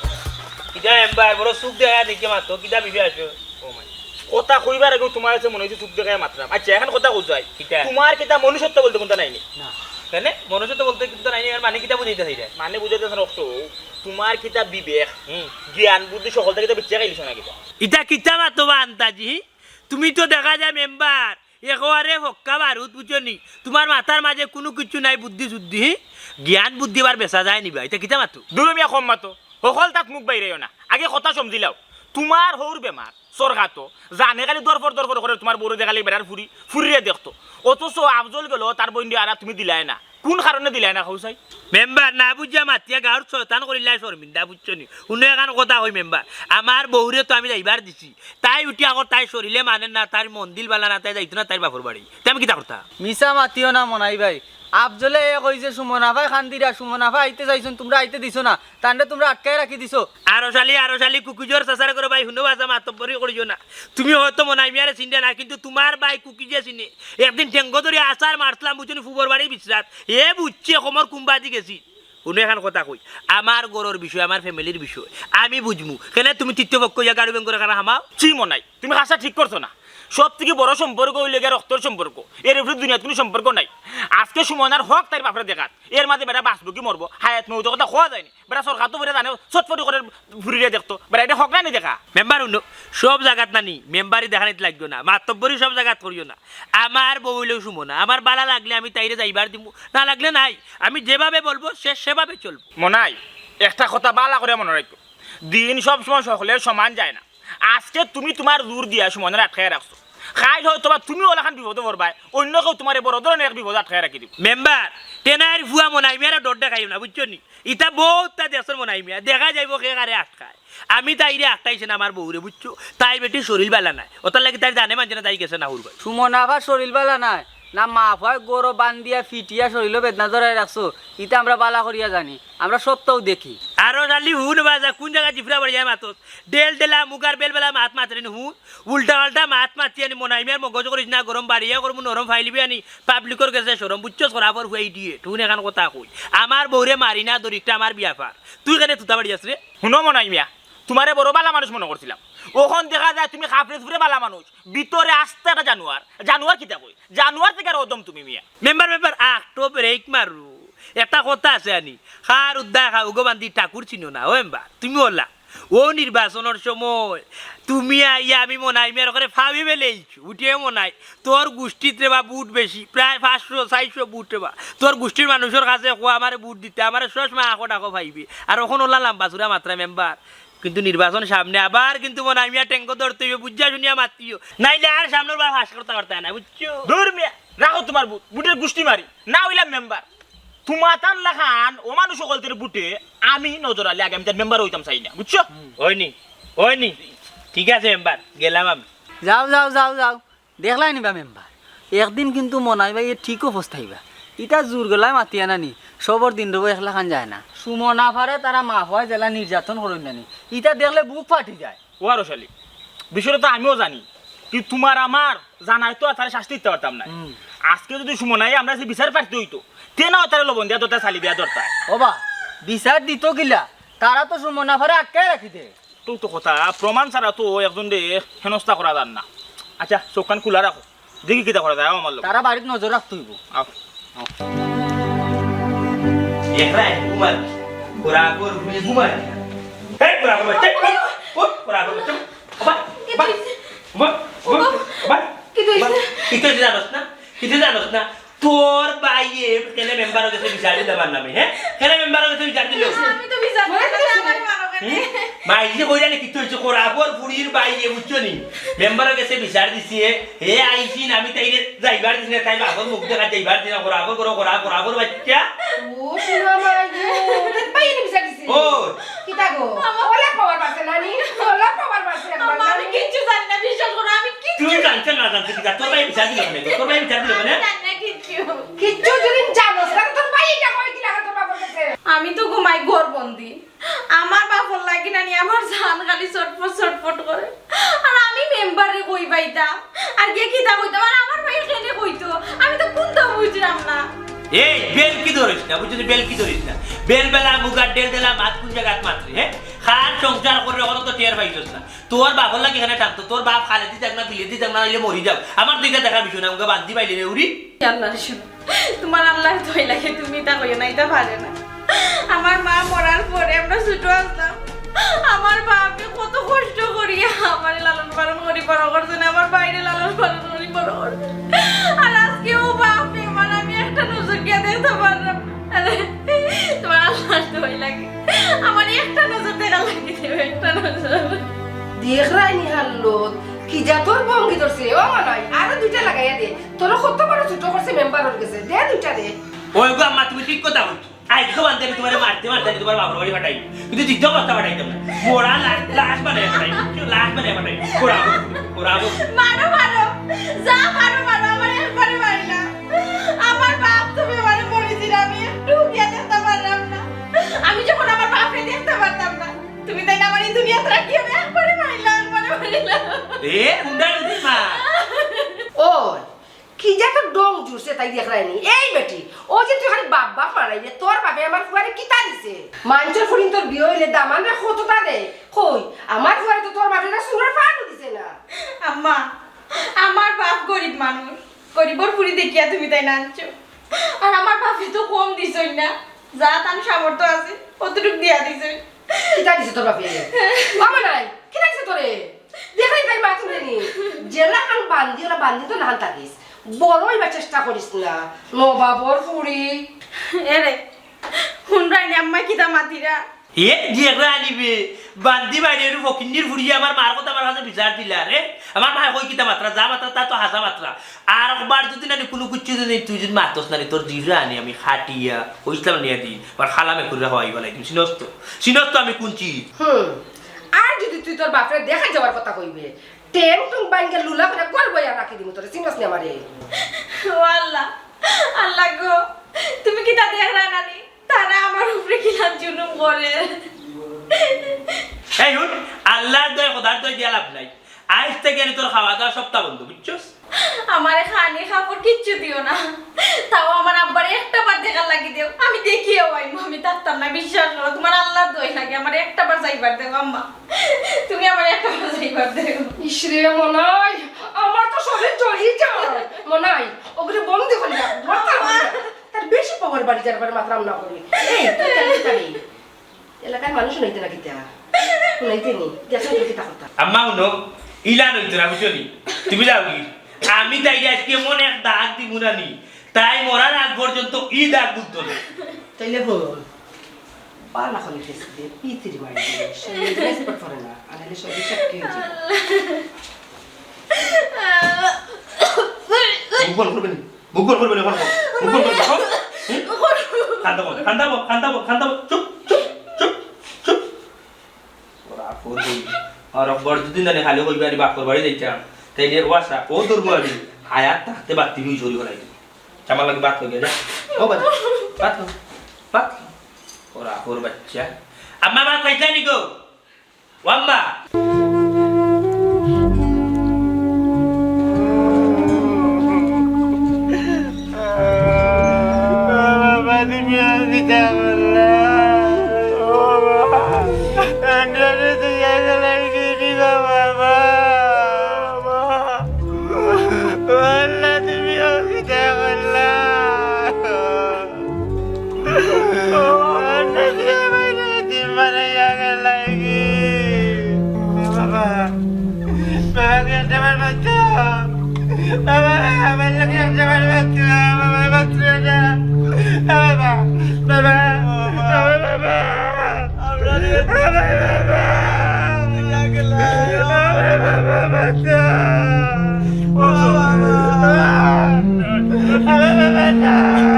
কিতা মেম্বার, বড় সুখ দেখা দেখে মাত্র, কিতা বিবে আছো? ও মাই। কথা কইবার আগেউ তুমার কাছে মনে অইছে চুপ দেখাইয়া মাতরাম। আচ্ছা, এখন কথা কও চাই। কিতা? তুমার কিতা মনুষ্যত্ব বলতে কুন্তা নাই নি? না। কেনে? মনুষ্যত্ব বলতে কুন্তা নাই নি, এর মানে কিতা বুঝাইতায় চাইরায়? মানে বুঝাইতায় চাইরাম অখটা, তুমার কিতা বিবেক, হুম। জ্ঞান, বুদ্ধি সকলতা কিতা বেচিয়া খাইলিছো না কিতা? ইতা কিতা মাতো বা আন্তাজি? তুমি তো দেখা যায় মেম্বার, একেবারে ফক্কা বারুদ, বুঝছো নি? তুমার মাথার মাঝে কুনু কিচ্ছু নাই, বুদ্ধি শুদ্ধি, হি? জ্ঞান বুদ্ধি আবার বেচা যায় নি বা, ইতা কিতা মাতো? দুরু মিয়া, কম মাতো, হকলতাত মুখ বাইরাইও না, আগে কথা সমঝিলাও। তুমার হউর বেমার, সরকাতো, জানে খালি দরফর দরফর করে তুমার বউরে দেখালে বেড়ার ফুরি, ফুরিরে দেখতো। অথচ আফজল গেলো তার বইনরে আরা তুমি দিলায় না। কুন কারণে দিলায় না কও চাই? মেম্বার, না বুঝিয়া মাতিয়া গাউর শয়তান করিলায় শরমিন্দা, বুঝছো নি? হুনো এখান কথা কই মেম্বার, আমার বউরে তো আমি যাইবার দিছি, তাই উঠিয়া কর তাই শরীরে মানে না, তার মন দিল বালা না, তাই যাইতো না তার বাপর বাড়ি, তে আমি কিতা করতাম? মিছা মাতিও না মনাই ভাই, আফজলে এ কইছে সুমন আফায় কান্দিরা, সুমন আফা আইতে চাইছইন, তুমরা আইতে দিছো না, তানরে তুমরা আটকায় রাখি দিছো। আরো শালি, আরো শালি, কুকিজর চাচার ঘরো ভাই, হুনো বাজা মাতব্বরি করিও না। তুমি হয়তো মনাই মিয়ারে চিনরায় না, কিন্তু তুমার ভাই কুকিজে চিনে। একদিন ঠেঙ্গো ধরি আছাড় মারছলাম, বুঝছো নি, ফুবর বাড়ি বিছরাত। এ বুঝছে, কমর কুম্বাদি গেছি। হুনো এখান কথা কই, আমার ঘরর বিষয়, আমার ফ্যামিলির বিষয়, আমি বুঝমু। কেনে তুমি তৃতীয় পক্ষ ইয়া গাড়ু বেঙ্গরে কারা হামাও? ছি মনাই, তুমি কাজটা ঠিক করছো না। সব থাকি বড় সম্পর্ক অইলো গিয়া রক্তর সম্পর্ক, এর উপরে দুনিয়াত কুনু সম্পর্ক নাই। আজকে সুমনার হক তাইর বাপরে দেখাত, এর মাঝে বেটা বাঁচবো কি মরবো, হায়াত মউতর কথা কওয়া যায় নি। বেটা সরকাতো বইয়া জানে, ছটফটি করে ফুরিরে দেখতো, বেটা ইটা হক না নি দেখা? মেম্বার হুনো, সব জাগাত না নি মেম্বারি দেখানিত লাগিও না, মাতব্বরি সব জাগাত করিও না। আমার বউ অইলো সুমনা, আমার বালা লাগলে আমি তাইরে যাইবার দিমু, না লাগলে নাই। আমি যেভাবে বলবো সে সেভাবে চলবো। মনাই, একটা কথা বালা করিয়া মনো রাখিও, দিন সব সময় সকলর সমান যায় না। আজকে তুমি তুমার জোর দিয়া সুমনরে আটকাইয়া রাখছো, কাইল হয়তো বা তুমি অলাখান বিপদো পড়বায়, অইন্য কেউ তুমারে বড় ধরনের এক বিপদো আটকাইয়া রাখি দিবো। মেম্বার, টেনাইর ফুয়া মনাই মিয়ারে ডর দেখাইও না, বুঝছো নি? ইতা বউততা দেশর মনাই মিয়া, দেখা যাইবো কে কারে আটকায়। আমি তাইরে আটকাইছি না আমার বউরে, বুঝছো? তাই বেটি শরীর বালা নায়, অতার লাগি তাইর জানে মানছে না, তাই গেছে না হুর ভাই। সুমনা আফার শরীর বালা নায় না, মা আফায় গরো বান্ধিয়া ফিটিয়া শরীরো বেদনা ধরাই রাখছো, ইতা আমরা বালা করিয়া জানি, আমরা সবতাউ দেখি। আরো শালি হুন বাজা, কুন জাগা জিফরা বাড়িয়া মাতস? ডেল ডেলা মুগার বেল বেলা মাত মাতরে নি হুন, উল্টা পাল্টা মাত মাতি আনি মনাই মিয়ার মগজ করিস না গরম, বাড়িয়া করমু নরম, ফাইলিবি আনি পাবলিকর গেছে শরম, বুঝছস? খরাফর ফুয়া ইডিয়েট। হুন এখান কথা কই, আমার বউরে মারি না ধরিকটা আমার বিয়াফার, তুই কেনে তুতা বাড়ি আস রে? হুনো মনাই মিয়া, তুমারে বড় বালা মানুষ মনো করছিলাম, অখন দেখা যায় তুমি কাফরে চুফরে বালা মানুষ, ভিতরে আস্তা একটা জানোয়ার। জানোয়ার কিতা কই? জানোয়ার থাকি আরো অধম তুমি মিয়া। মেম্বার, মেম্বার, আখটো ব্রেক মারু। একটা কথা আছে আনি, কার উদ্দায় খাও গো বান্দি ঠাকুর চিনো না, ও মেম্বার, তুমি অলা। ও নির্বাচনর সময় তুমি আইয়া আমি মনাই মিয়ার করে ফাবি বেলেইছো, উঠিয়ে মনাই, তোর গুষ্টিত রে বা ভোট বেশি, প্রায় পাঁচশো ছয়শো ভোট রে বা। তোর গুষ্টির মানুষর কাছে কো আমারে ভোট দিতে, আমারে সব সময় আখো ডাকো পাইবে। আর অখন অলা লাম্বা চুরা মাতরা মেম্বার, কিন্তু নির্বাচন সামনে, আবার কিন্তু মনাই মিয়া টেঙ্গো ধরতে অইবো, বুঝিয়া শুনিয়া মাতিও, নাইলে আর সামনর বার পাস করতা পারতায় না, বুঝছো? দুর মিয়া, রাখো তুমার ভোট, ভোটর গুষ্টি মারি, না অইলাম মেম্বার। তুমাতান লাখান অমানুষ অকলতর ভোটে আমি নজর আলী আগামীতে মেম্বার অইতাম চাই না, বুঝছো? অয়নি, অয়নি, ঠিক আছে মেম্বার, গেলাম আমি। যাও, যাও, যাও, যাও। দেখলায় নি বা মেম্বার, একদিন কিন্তু মনাই ভাইয়ে ঠিকউ পস্তাইবা। ইতা জোর গলায় মাতিয়া না নি, সবর দিন রবো একলাখান যায় না। সুমনা আফারে তারা মা আফায় যেলা নির্যাতন করইন না নি, ইতা দেখলে বুক ফাটি যায়। ও আরো শালি, বিষয়টা তো আমিও জানি, কিন্তু তুমার আমার জানায় তো আর তারে শাস্তি দিতা পারতাম না। হুম। আজকে যুদি সুমনায় আমরার বিচার প্রার্থী অইতো, তে না অয় তারে লবণ দিয়া ধরতা, ছালি দিয়া ধরতা। ও বা, বিচার দিতো কিলা? তারা তো সুমনা আফারে আটকাই রাখি দে। তো, তো কথা, প্রমাণ ছাড়া তো একজনরে হেনস্থা করা যার না। আচ্ছা, চউখখান খুলা রাখো, দেখি কিতা করা যায়, আও আমার লগে। তারা বাড়িত নজর রাখতে অইবো। আও, আও। একরা ঘুমার, ঘোরা ঘোর ঘুরে ঘুমার। এই ঘোরা ঘোর, চুপ, উঠ, উঠ, ঘোরা ঘোর, চুপ। বাবা, কিতা বাবা, হইছে? বাবা, বাবা, বাবা, বাবা। কিতা হইছে? কিতা হইছে জানোস না? কিতা জানোস না? তোর ভাইয়ে কেনে মেম্বারর গেছে বিচার দিল আমার নামে, হ্যাঁ? কেনে মেম্বারর গেছে বিচার দিল? আমি তো বিচার দিছি না, আমারে মারো কেনে? হুম? মাইজি কইরা নি কিতা হইছে? খরাফর ফুড়ির ভাইয়ে, বুঝছো নি? মেম্বারর গেছে বিচার দিছে, হে আইছিন, আমি তাইরে যাইবার দিছি না, তাই বাপর মুখ দেখা যাইবার দিছি না, খরাফর করো, খরাফ, খরাফর বাচ্চা। ও, শোনা মাই গো, তোর ভাইয়ে বিচার দিছে? ও। কিতা গো? ওলা খবর পাইছে না নি? ওলা খবর পাইছে একবার আম্মা, না আমি নি? কিচ্ছু জানি না, বিশ্বাস করো, আমি কিচ্ছু তুই জানতে না জানতে কিতা? তোর ভাইয়ে বিচার দিল কেনে? তোর ভাইয়ে বিচার দিল কেনে? আমি জানি না কিচ্ছু। কিচ্ছু যদি জানোস না, তো তোর ভাইয়ে ইটা কয় কি লাগা তোর বাবার কাছে? আমি তো ঘুমাই ঘর বন্দি। আমার বাপর লাগি না নি, আমার জান খালি ছটফট ছটফট করে। আর আমি মেম্বাররে কই পাইতাম? আর কে কিতা কইতাম? আর আমার ভাইয়ে কেনে কইতো? আমি তো কুন্তা বুঝলাম না। এই, বেলকি ধরিস না, বুঝছো নি? বেলকি ধরিস না। বেল বেলা মুগার ডেল ডেলা মাত কুন জাগাত মাতরে, হ্যাঁ? কার সংসার করি অখনো তো টের পাইছস না। তোর বাপর লাগি কেনে টানতো, তোর বাপ খালেদি যাউক না, বিলেদি যাউক না, নাইলে মরি যাউক, আমার দিকে দেখার বিষয় না, উগা বান্দি পাইলে রে উরি। আল্লাহ রে, শুনো, তুমার আল্লাহর দোয়াই লাগে, তুমি ইতা কইও না, ইতা পারে না। আমার মা মরার পরে আমরা ছোট আছলাম, আমার বাপে কত কষ্ট করিয়া আমারে লালন পালন করি বড় করছইন, আমার ভাইরে লালন পালন করি বড় করছইন। আর আজকে অউ বাপরে আমার আমি একটা নজর দিয়া দেখতাম পারলাম না। আরে, তুমার আল্লাহর দোয়াই লাগে, আমারে একটা নজর দেখার লাগি দেও, একটা নজর। দেখরায়নি হাল্লত, কি জাতর ভঙ্গি ধরছে, ও মনাই, আরো দুইটা লাগাইয়া দে। তোরে কত বড় ছোট করছে মেম্বারর গেছে, দে দুইটা দে। ওই গো আম্মা, তুমি ঠিক কথা কইছো। আইজ তো বান্দি আমি তুমারে মারতে মারতে আমি তুমার বাপর বাড়ি পাঠাই। কিন্তু জিদ্দ করতে পাঠাইতাম না। মরা লাশ, লাশ বানাই পাঠাই। লাশ বানাই পাঠাই। ওরা আবো, ওরা আবো। মারো, মারো। যা মারো, মারো। আমারে একবারে মারিলাও। আমার বাপ তুমি আমারে মরি দিলা, আমি একটু গিয়া দেখতাম পারলাম না। আমি যখন আমার বাপরে দেখতাম পারতাম না, তুমি তাইন আমারে ই দুনিয়াত রাখিয়া একবারে মারিলাও, একবারে মারিলাও। এ, হুন্ডা হুন্ডি মা। ও, কি জাতর ঢং জুড়ছে তাই দেখরায়নি। এই বেটি, ও যে তুই খালি বাপ বাপ মারাইলে, তোর বাপে আমার ফুয়ারে কিতা দিছে? মানষর ফুড়িন্তর বিয়া অইলে দামানরে কততা দে। কই, আমার ফুয়ারে তো তোর বাপে না সুন্দর পানও দিছে না। আম্মা, আমার বাপ গরিব মানুষ, গরিবর ফুড়ি দেখিয়া তুমি তাইন আনছো। আর আমার বাপে তো কম দিছইন না, যা তান সামর্থ্য আছে, অতটুক দিয়া দিছইন। কিতা দিছে তোর বাপে? বাবা নাই, কিতা দিছে তোরে? দেখরায় তাই মা তুমি নি। যেলাখান বান্দি, ওলা বান্দি তো লাখান থাকিস। বড় অইবার চেষ্টা করিস না। নবাবর ফুড়ি। এরে, হুনরায়নি আম্মা কিতা মাতিরা? এ, দেখরায়নি বে, বান্দি বাড়ি এরু ফকিন্নির ফুড়িয়ে আমার মার কথা আমার কাছে বিচার দিলা রে। আমার মায় কই কিতা মাতরা, যা মাতরা তা তো হাছা মাতরা। আর একবার যুদি নানি কুনু কিচ্ছু যুদি তুই যুদি মাতস নানি, তোর জিভরা আনি আমি খাটিয়া, কইছলাম নিয়া দিন, আমার খালামে করিয়া খাওয়াই বালাই দিম, চিনস তো? চিনস তো আমি কুন চিজ? হুম, আর যুদি তুই তোর বাপরে দেখা যাওয়ার কথা কইবে, টেং টুং বাইঙ্গে লুলা করিয়া ঘর বইয়া রাখি দিমু তোরে, চিনস নি আমারে? ও আল্লাহ, আল্লাহ গো, তুমি কিতা দেখরায় নানি? তারা আমার উপরে কিলা জুলুম করে। এই হুন, আল্লাহর দয়, খোদার দয় দিয়া লাভ নাই। আইজ থাকি আনি তোর খাওয়া দাওয়া সবতা বন্ধ, বুঝছস? আমারে খানি কাপড় কিচ্ছু দিও না, তাও আমার আব্বারে একটা বার দেখার লাগি দেও, আমি দেখিয়াও আইমু, আমি থাকতাম না, বিশ্বাস করো, তুমার আল্লাহর দয় লাগে, আমারে একটা বার যাইবার দেও আম্মা, তুমি আমারে একটা বার যাইবার দেও। ইসরে মনাই, আমার তো শরীর জ্বলি যায়। মনাই, ওগুলো বন্ধ করে না, বন্ধ করে না। তার বেশি পাওয়ার বাড়ি যার পরে মাতরাম না করি। এই, তুই কেন দিতে পারি? এলাকার মানুষ নইতে না কিতা? নইতে নি। দেখো তো কিতা কথা। আম্মা হুনো, ইলা নইতো না, বুঝছো নি? তুমি যাও কি? আমি তাই আজকে এমন এক দাগ দিমু না নি। তাই মরার আগ পর্যন্ত ই দাগ বুঝতো না। তাইলে হুন, বালা করে ফেস দে, পিতির মারি দে, শরীরে ড্রেস পরে না, আর নাইলে শরীর চাপকে হয়ে যাবে। মুখ বন্ধ করবে নি? মুখ বন্ধ করবে নি? মুখ বন্ধ করবে নি? হুম? কান্দা বন্ধ, কান্দা বন্ধ, কান্দা বন্ধ, কান্দা বন্ধ। চুপ, চুপ, চুপ, চুপ। ওরা করবে। আর একবার যদি জানি খালি কইবে, আমি বাপর বাড়ি যাইতাম, তাইলে ও আশা, ও ধরবো আমি। হায়াত থাকতে বাতি হই চুরি করাই দিবি। আমার লাগে ভাত খাইবে, যা। ও বাবা, ভাত খাও, ভাত খাও। ওরা ওর বাচ্চা। আম্মা, ভাত খাইতে নি গো? ও আম্মা। বাবা, তুমি আর কিতা করলা? ও বাবা, আন্ডারে তুই আগে লাগিয়ে দিবা বাবা। ও আল্লাহ, তুমি আর কিতা করলা? ও আল্লাহ, তুমি আমার দিন বানাইয়া গেলাই কি? বাবা, বাবা, একটা বার বাঁচাও। বাবা, আমার লগে একটা বার বাঁচাও। বাবা, বাঁচাও না। বাবা, বাবা, বাবা, বাবা।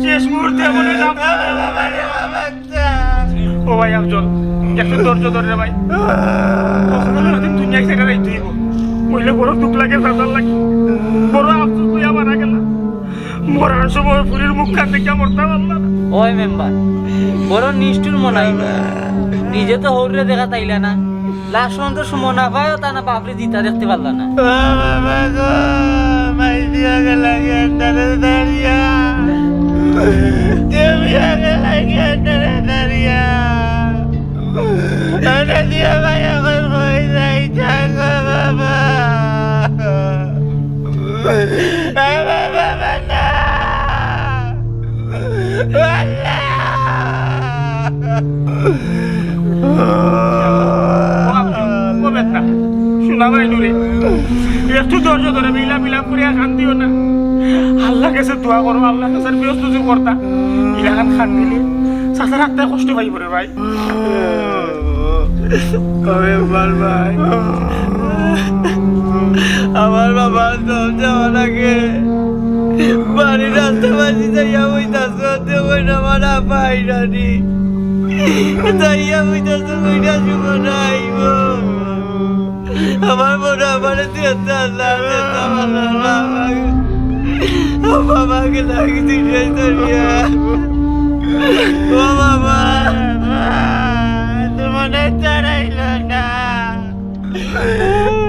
শেষ মুহূর্তে মনে হয় ও ভাই আফজল, একটু ধৈর্য ধর রে ভাই। কখনো না দিন দুনিয়া ছেড়ে যাইতে হইব। কইলে বড় দুঃখ লাগে, বেজার লাগে। বড় আফসোস লইয়া মারা গেলা। মরার সময় ফুরির মুখ খান দেখিয়া মরতাম আল্লাহ। ওই মেম্বার, বড় নিষ্ঠুর মনাই। নিজে তো হৌরে দেখা তাইলা না। লাস্ট পর্যন্ত সুমনা পায় তা না বাপরে জিতা দেখতে পারলা না। মাই দিয়া গেলা গিয়া তারে দাঁড়িয়া। তুমি আগে লাগে তারে দাঁড়িয়া। আরে দিয়া ভাই, এখন কই যাই, জাগো বাবা। বাবা, বাবা, না। আল্লাহ। ও আব্দুল, ও বেটা, শোনা ভাই নুরে, একটু ধৈর্য ধরে মিলা মিলা করিয়া কান্দিও না। আল্লাহর কাছে দোয়া করো, আল্লাহর কাছে বেহেস্ত নসিব করতা। ইলাখান কান্দিলে চাচার আত্মায় কষ্ট পাইবো রে ভাই। ওরে আমার ভাই, আমার বাবা দম যাওয়ার আগে বাড়ির রাস্তা মাঝে যাইয়া ওই দাসতে ওই আমার আপা আইরানি। যাইয়া ওই দাসতে ওই না শুভ নাই গো। আমার মনে আমারে দিতে আল্লাহ, দিতে আল্লাহ, আল্লাহ। ও বাবাকে লাগি দিলে ধরিয়া। ও বাবা, তোমার চারাইল না।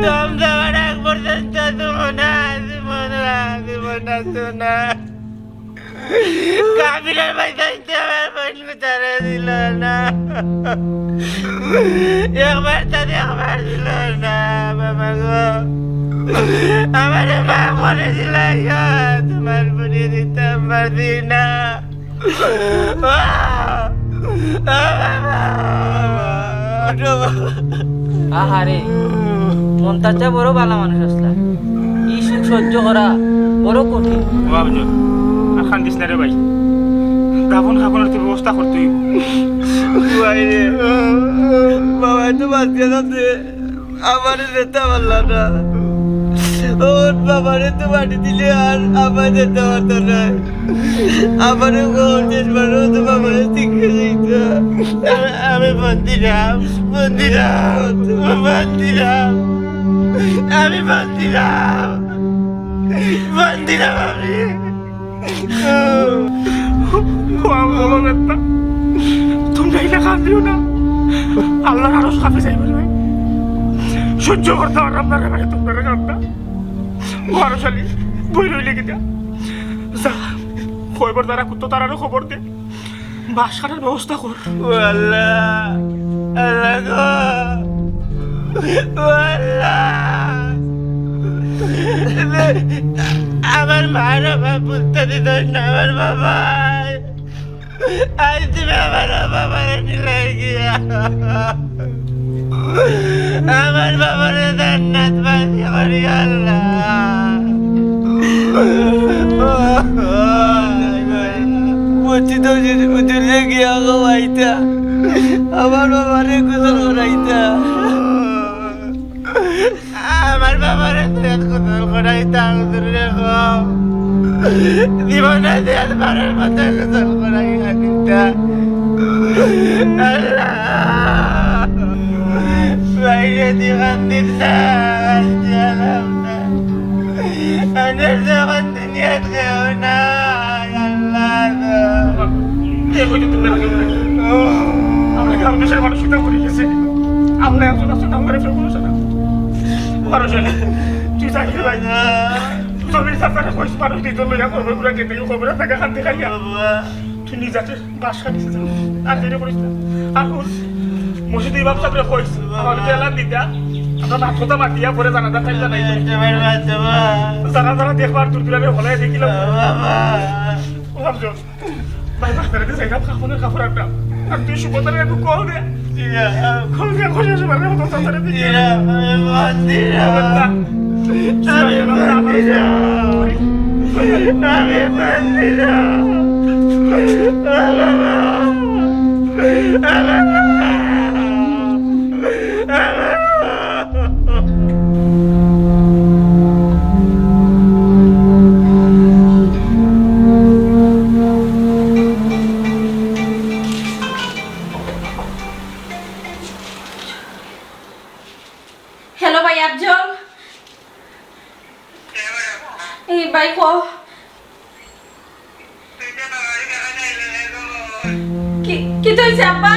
দম দেওয়ার আগ পর্যন্ত তোমার না, তোমার না, তোমার না, তোমার না। কাফিরের ভাই যাইতে আমার বোন গুতারে দিল না। একবার তাদের একবার দিল না, বাবা গো। আমারে মাফ করে দিল, ইয়া, তোমার বুড়ি দিতাম পারছি না। ও বাবা, ও বাবা। আহারে, মন্তাজ বড় ভালা মানুষ আছলা। ই সুখ সহ্য করা বড় কঠিন। ও আফজল, আর কান্দিস না রে ভাই। দাফন কাফনের তো ব্যবস্থা করতে অইবো। ভাই রে, বাবা তো বাঁচিয়া যাচ্ছে। আমারে যেতে পারলা না। ওর বাবারে তো মাটি দিলে আর আমায় যেতে পারতো না। আমারে ওর শেষ বারো তো বাবারে শিক্ষা দিত। আমি বন্দিরাম, বন্দিরাম, বন্দিরাম। আমি বন্দিরাম, বন্দিরাম আমি। ও আম্মা, বাবা, বেটা, তোমরা ইলা কান্দিও না। আল্লাহর আরশ কাঁপি যাইবো রে ভাই। সহ্য করতে পারলাম না রে ভাই, তোমরা কান্দা। ও আরশ আলী, বই রইলে কিতা? যা, কয়বার তারা কুত্তো তারারও খবর দে। বাঁশ কাটার ব্যবস্থা কর। ও আল্লাহ, আল্লাহ গো, ও আল্লাহ। আমার মার বাবা বুঝতে দিত না, আমার বাবা। আজ তুমি আমার বাবারে নিলে গিয়া। আমার বাবারে জান্নাত বাসী করি আল্লাহ। মসজিদে উজুরে গিয়া গো আইতা, আমার বাবারে গোসল করাইতা। আমার বাবারে তো এক গোসল করাইতা, হুজুর রে গো। জীবনে যে একবারের মতো গোসল করাই আনিতা। আল্লাহ, বাইরে দিবান দিন না, আনতে আলাম না। আনের যখন দুনিয়াত কেউ নাই, আল্লাহ গো। কে কইতে তুমি রাখো না? আমরা গ্রাম দেশের মানুষ কিতা করি গেছে? আমরা একজন আছি, নাম করে ফেলবো না। মানুষ হলে তুই চাকরি পাই না। জমির চাচারে কইস, মানুষ দুইজন লইয়া করবে, পুরা কেটে করবে, টাকা খান দেখাইয়া। বাবা। তুই নিজে বাস খালি আর দেরি করিস না। আর হুন, মসজিদে ইমাম সাহেবরে কইস, আমার লগে এলান দিতা। আমরা মাত কথা মাতিয়া পরে জানাজা টাইম জানাই। যারা যারা দেখবার দূর দূরানে হলাই দেখিলাম। বাবা। ও আফজল, ভাই, বাজারে দিয়ে যাইলাম, কাপড়ের কাপড় আনলাম। আর তুই সুভদ্রারে একটু কল দে। কল দে, কল দে, সুভদ্রারে কত তাড়াতাড়ি দিয়ে। আমি বান্দিরা। আমি বান্দিরা। আমি বান্দিরা। হ্যালো ভাই আফজল। এই ভাই কও। কি, কিতা অইছে আব্বা?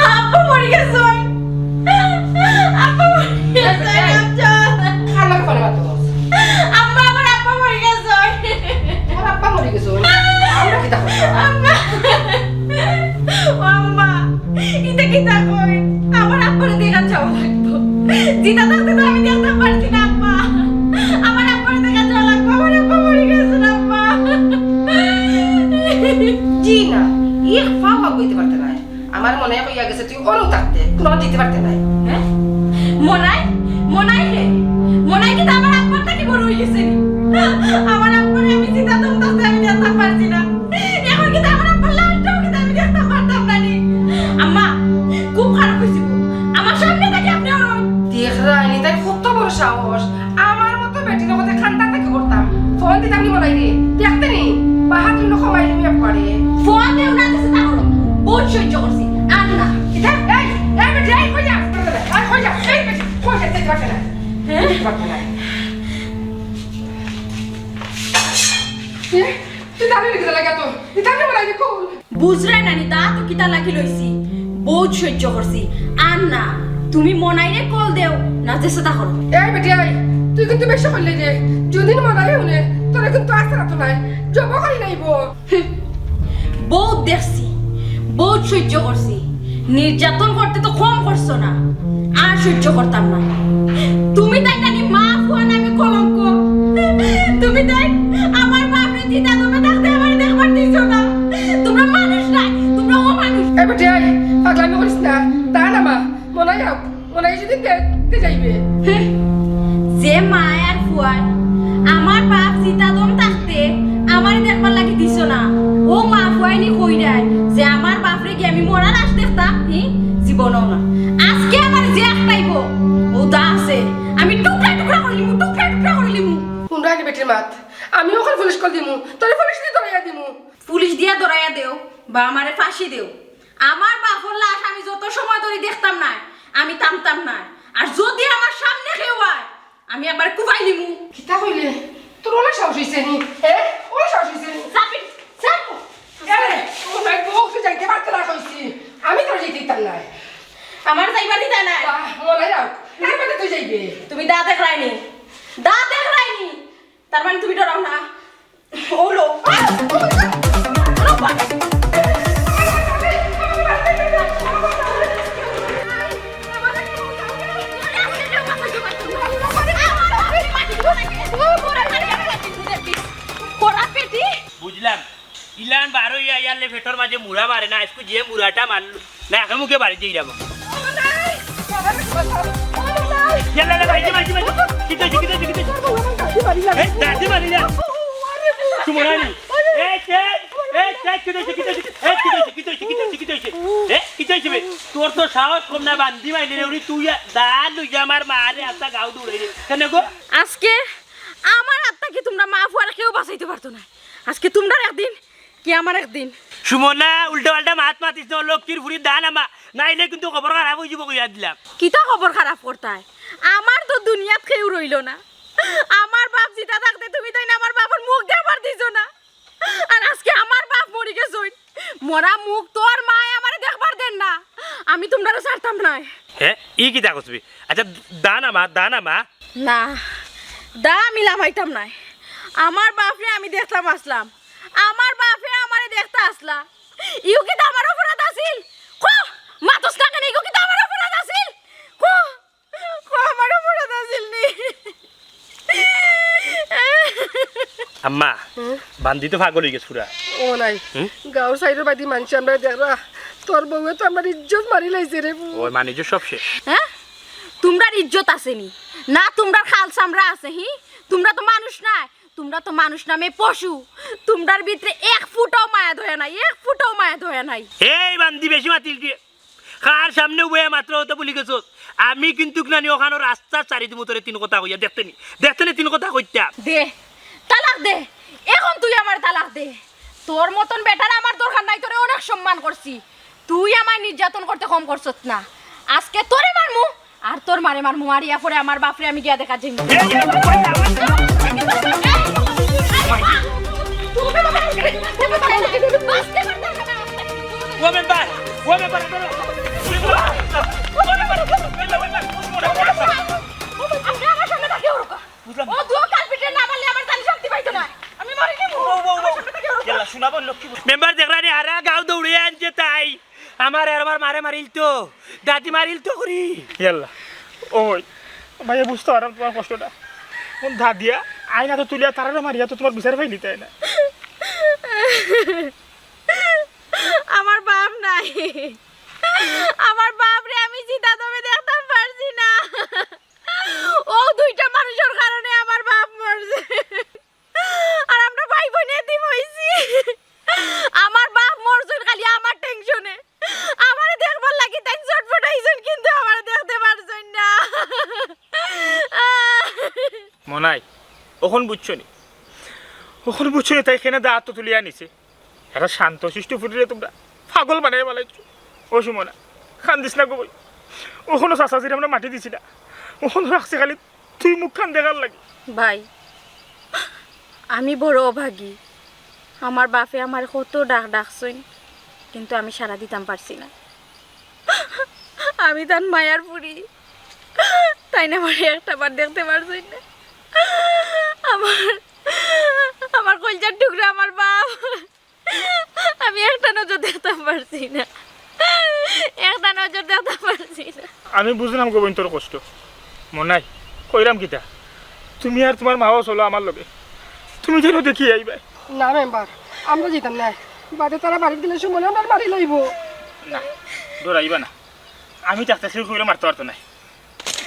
আব্বা মরি গেছইন। আব্বা মরি গেছইন, আফজল। আম্মা, ও আম্মা, ইতা কিতা কইন? আমার আব্বারে দেখাত যাওয়া লাগবো। জিন্দা থাকতে তো আমি দেখতাম পারছি না, আম্মা। আমার আব্বারে দেখাত যাওয়া লাগবো, আমার আব্বা মরি গেছইন, আম্মা। জি না, এক পাও আগুইতে পারতে নায়। আমার মনায় কইয়া গেছে তুই অনো থাকতে, কোনো দিতে পারতে নায়। হ্যাঁ? মনায়? মনায় রে? মনায় কিতা আমার আব্বার থাকি বড় অই গেছে নি? আমার আব্বারে আমি জিন্দা দম থাকতে আমি দেখতাম পারছি না। এখন কিতা আমার আব্বার লাশটাও কিতা আমি দেখতাম পারতাম না নি? আম্মা, খুব খারাপ অইছে গো। আমার সামনে থাকি আপনে অনো। দেখরায়নি তাইর কত বড় সাহস। আমার মতো বেটির লগে কান্দাকাটি করতাম। ফোন দিতাম নি মনাইরে। দেখতে নি? বাহাদুরি না কমাইলিমু একবারে। ফোন দেও না, দিছে তা করো। বউত সহ্য করছি। আর না। কিতা? এই, এই বেটি, এই কই যাস? এই কই যাস? এই বেটি, কই যাস? এই বেটি, কই যাস? হ্যাঁ? এই বেটি, কই যাস? এ, তুই দাঁড়িয়ে রেখে দিলে কেন? তুই দাঁড়িয়ে মনাইরে কই? বুঝরায় না নি, দা তো কিতা লাগি লইছি, বউত সহ্য করছি। আর না, তুমি মনাইরে কল দেও না, যে সেটা করো। এই বেটি, এই, তুই কিন্তু বেশি করলি রে। যদি মনাই হুনে, তোরে কিন্তু আস্তে রাখতো নাই, জব করি নাইবো। হুম, বউত দেখছি, বউত সহ্য করছি, নির্যাতন করতে তো কম করছো না, আর সহ্য করতাম না। তুমি তাইর নানি মা ফুয়া নামে কলঙ্ক। তুমি তাইর আমার বাপরে জিন্দা দমে থাকতে আমারে দেখবার দিছো না। তোমরা মানুষ নায়, তোমরা অমানুষ। এ বেটি, এই পাগলামি করিস না। তা না মা, মনাই আউক, মনাই যদি দে-, দে যাইবে। হুম, যে মা আর ফুয়ায় আমার বাপ জিন্দা দম থাকতে আমারে দেখবার লাগি দিছো না, ও মা ফুয়ায় নি কইরায় যে আমার বাপরে গিয়া আমি মরা লাশ দেখতাম, হি, জীবনও না। আজকে আমার যে একটাইব, ও দা আছে, আমি টুকরা টুকরা করিলিমু, টুকরা টুকরা করিলিমু। হুনরায়নি বেটির মাত, আমি অখন পুলিশ কল দিমু, তোরে পুলিশ দি ধরাইয়া দিমু। পুলিশ দিয়া ধরাইয়া দেও বা আমারে ফাঁসি দেও, আমার বাপর লাশ আমি যত সময় ধরি দেখতাম নায়, আমি থামতাম নায়। আর যদি আমার সামনে কেউ আয়, আমি একবারে কুবাইলিমু। কিতা কইলে? তোর অলা সাহস অইছে নি? এ? অলা সাহস অইছে নি? চাবি, চাবি। এরে, ও ভাই, বউ তো যাইতে পারতে না কইছি। আমি তোর যাইতে দিতাম নায়। আমার যাইবার দিতা নায়। বাহ, মনে রাখ। তার মানে তুই যাইবে। তুমি দা দেখরায়নি। দা দেখরায়নি। তার মানে তুমি ডরাও না। ওলো। বুঝলাম। ইলান বারো ইয়া ইয়ারলে পেটর মাঝে মুড়া মারে না, আইজকু যে মুড়াটা মারলো। না, একে মুখে বাড়ি যাইরাম। ইয়াল্লা, ইয়াল্লা, ভাইজি, ভাইজি, ভাইজি। কিতা অইছে, কিতা অইছে, কিতা অইছে? এই, দাঁতে মারি না। সুমনানি। এই, কে? এই, কে? কিতা অইছে, কিতা অইছে? এই, কিতা অইছে, কিতা অইছে, কিতা অইছে, কিতা অইছে? এ, কিতা অইছে বে? তোর তো সাহস কম না, বান্দি মাইলে রে, উনি তুই আ-, দা লইয়া আমার মারে আস্তা গাউ দৌড়াই রে। কেনে গো? আজকে আমার আত্মা কি তোমরা মা ফুয়ার কেউ বাঁচাইতে পারতো না। আজকে তোমরার একদিন, কি আমার একদিন। সুমনা, উল্টা পাল্টা মাত মাতিস না, লক্ষ্মীর ফুড়ি দা নামা, নাইলে কিন্তু খবর খারাপ অইযিবো কইয়া দিলাম। কিতা খবর খারাপ করতায়? আমার তো দুনিয়াত কেউ রইলো না। আমার বাপ জিতা থাকতে তুমি তাইন আমার বাপর মুখ দেখবার দিছো না। আর আজকে আমার বাপ মরি গেছইন, মরা মুখ তোর মায় আমারে দেখবার দের না, আমি তোমরারে ছাড়তাম নায়। হে, ই কিতা কছবি? আচ্ছা, দা নামা, দা নামা। না, দা আমি লামাইতাম নায়। আমার বাপরে আমি দেখতাম আছলাম, আমার বাপে আমারে দেখতা আছলা। ইগু কিতা আমার অপরাধ আছিল? কো, মাতস না কেনে? ইগু কিতা আমার অপরাধ আছিল? কো, কো, আমার অপরাধ আছিল নি? আম্মা, হুম? বান্দি তো পাগল অইগেছে পুরা। ও নাই, হুম? গাউর সাইডর বাদি মানষে আমরারে দেখরা, তোর বউয়ে তো আমরার ইজ্জত মারি লাইছে রে বউ। ওই মানে ইজ্জত সব শেষ। হ্যাঁ? তোমরার ইজ্জত আছে নি? না তোমরার খাল চামড়া আছে, হি? তোমরা তো মানুষ নায়, তোমরা তো মানুষ নামে পশু। তোমরার ভিতরে এক ফুটাও মায়া দয়া নাই, এক ফুটাও মায়া দয়া নাই। এই বান্দি বেশি মাতিল কি? কার সামনে বইয়া মাতরা অতা ভুলি গেছস? আমি কিন্তুক নানি অখানো রাস্তার চারি দিমু তোরে তিন কথা কইয়া, দেখতে নি, দেখতে নি তিন কথা কইতাম। দে, তালাক দে, এখন তুই আমার তালাক দে। তোর মতন বেটার আমার দরকার নাই, তোরে অনেক সম্মান করছি। তুই আমায় নির্যাতন করতে কম করছত না। আজকে তোরে মারমু, আর তোর মারে মারমু, মারিয়া পরে আমার বাপরে আমি গিয়া দেখা যাইমু। এই, এই, এই, এই, এই, ও মেম্বার, ও মেম্বার, ধরো। আপনি আমার সামনে তাকিয়ে ওরকম। বুঝলাম। ও দুও কালপিটে না মারলে আমার জান শান্তি পাইতো না। আমি মরে গেলাম। ও, ও, ও, ও। আমার সামনে তাকিয়ে ওরকম। ইয়াল্লা, মেম্বার দেখরা নি, হারা গাঁও দৌড়ে আনছে তাই। আমার এরবার মারে মারিল তো, দাদি মারিল তো করি। ইয়াল্লা, ওই, ভাইয়া বুঝতে পারলাম তোমার কষ্টটা। কোন দাদিয়া, আইনা তো তুলিয়া তারারে মারিয়া তো তোমার বিচার পাইলি তাই না? আমার বাপ নাই, আমার বাপরে আমি জিতা দমে দেখতাম পারছি না। ও দুইটা মানুষের কারণে আমার বাপ মরছে। আর আমরা ভাই বোন এতিম হইছি। আমার বাপ মরছইন খালি আমার টেনশনে। আমারে দেখবার লাগি তাইন ছটফটাইছইন, কিন্তু আমারে দেখতে পারছইন না। মনাই, অখন বুঝছো নি? অখন বুঝছো নি তাই কেনে দা আতো তুলিয়া নিছে? এরা শান্ত শিষ্ট ফুরিরে তোমরা পাগল বানাই বালাইছো। ও সুমনা, কান্দিস না গো ভাই। অখনো চাচাজিরে আমরা মাটি দিছি না, অখনো রাখছি খালি তুই মুখখান দেখার লাগি। ভাই, আমি বড় অভাগী। আমার বাপে আমার কত ডাক ডাকছইন, কিন্তু আমি সাড়া দিতাম পারছি না। আমি তান মায়ার ফুরি, তাইন আমারে একটা বার দেখতে পারছইন না। আমার, আমার কইলজার টুকরা আমার বাপ, আমি একটা নজর দেখতাম পারছি না, একটা নজর দেখতাম পারছি না। আমি বুঝলাম গো বইন তোর কষ্ট। মনাই, কইরাম কিতা? তুমি আর তোমার মাও চলো আমার লগে, তুমি যেন দেখি আইবায়। না মেম্বার, আমরা যাইতাম না। বাদে তারা বাড়িত গেলে সুমনে আমরারে মারি লাইবো। না, ডরাইবা না, আমি থাকতে কেউ কইলে মারতে পারতো নায়।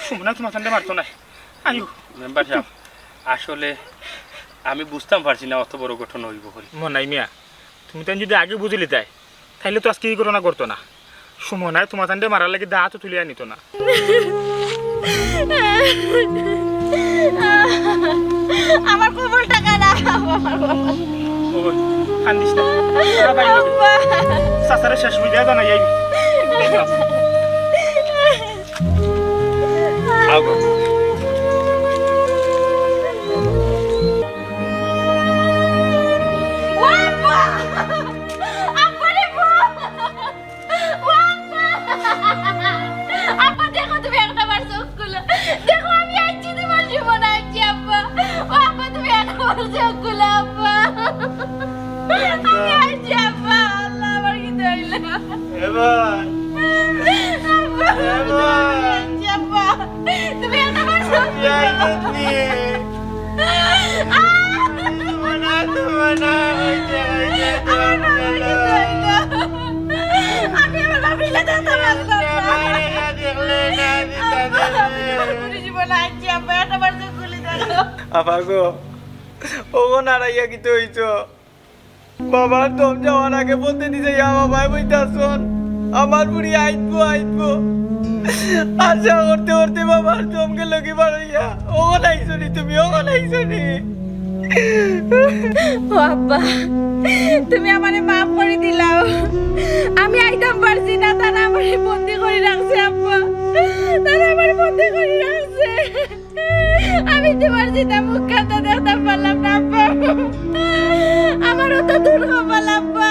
সুমনা তোমার তান্ডে মারতো নায়। আইও। মেম্বার সাহেব, আসলে আমি বুঝতাম পারছি না অত বড় ঘটনা হইব বলে। মনাই মিয়া, তুমি তাইন যদি আগে বুঝিলিতায়, তাইলে তো আজকে এই ঘটনা ঘটতো না। সুমনায় তোমার তান্ডে মারার লাগি দা আতো তুলিয়া নিত না। আমার কবল টাকা না, আমার কবল। ও, কান্দিস না। তোরা বাইরে যাবি। চাচারে শেষ বিদায় জানাই আইবি। আও গো। ও আব্বা! আব্বা রে গো! ও আব্বা! আব্বা, দেখো তুমি একটা বার চোখ খুলো। দেখো আমি আইছি তোমার জীবন আইছি আব্বা। ও আব্বা, তুমি একটা বার চোখ খুলো আব্বা। আমি আইছি আব্বা। আল্লাহ, আমার কি হইল? এবার আব্বা, এবার আব্বা, তুমি একটা বার সব আমি আমার বাবা মিলে দেখতে পারলাম না। আব্বা, জীবন আইছি আব্বা, একটা বার খুলি দেখো। আব্বা গো, ওগো নারাইয়া কিতা হইছো? বাবার দম যাওয়ার আগে বলতে দিছে, ইয়া বাবায় বইতাছন, আমার বুড়ি আইতবো, আইতবো। আশা করতে করতে বাবার দম গেল কি বারইয়া। ওগো নাইছনি তুমি, ওগো নাইছনি। ও আব্বা, তুমি আমারে মাফ করি দিলাও। আমি আইতাম পারছি না, তারা আমারে বন্দি করি রাখছে আব্বা, তারা আমারে বন্দি করি রাখছে। আমি তোমার জিতা মুখ কান্তা দেখতাম পারলাম না আব্বা। আমারও তো দুর্গ পাল আব্বা।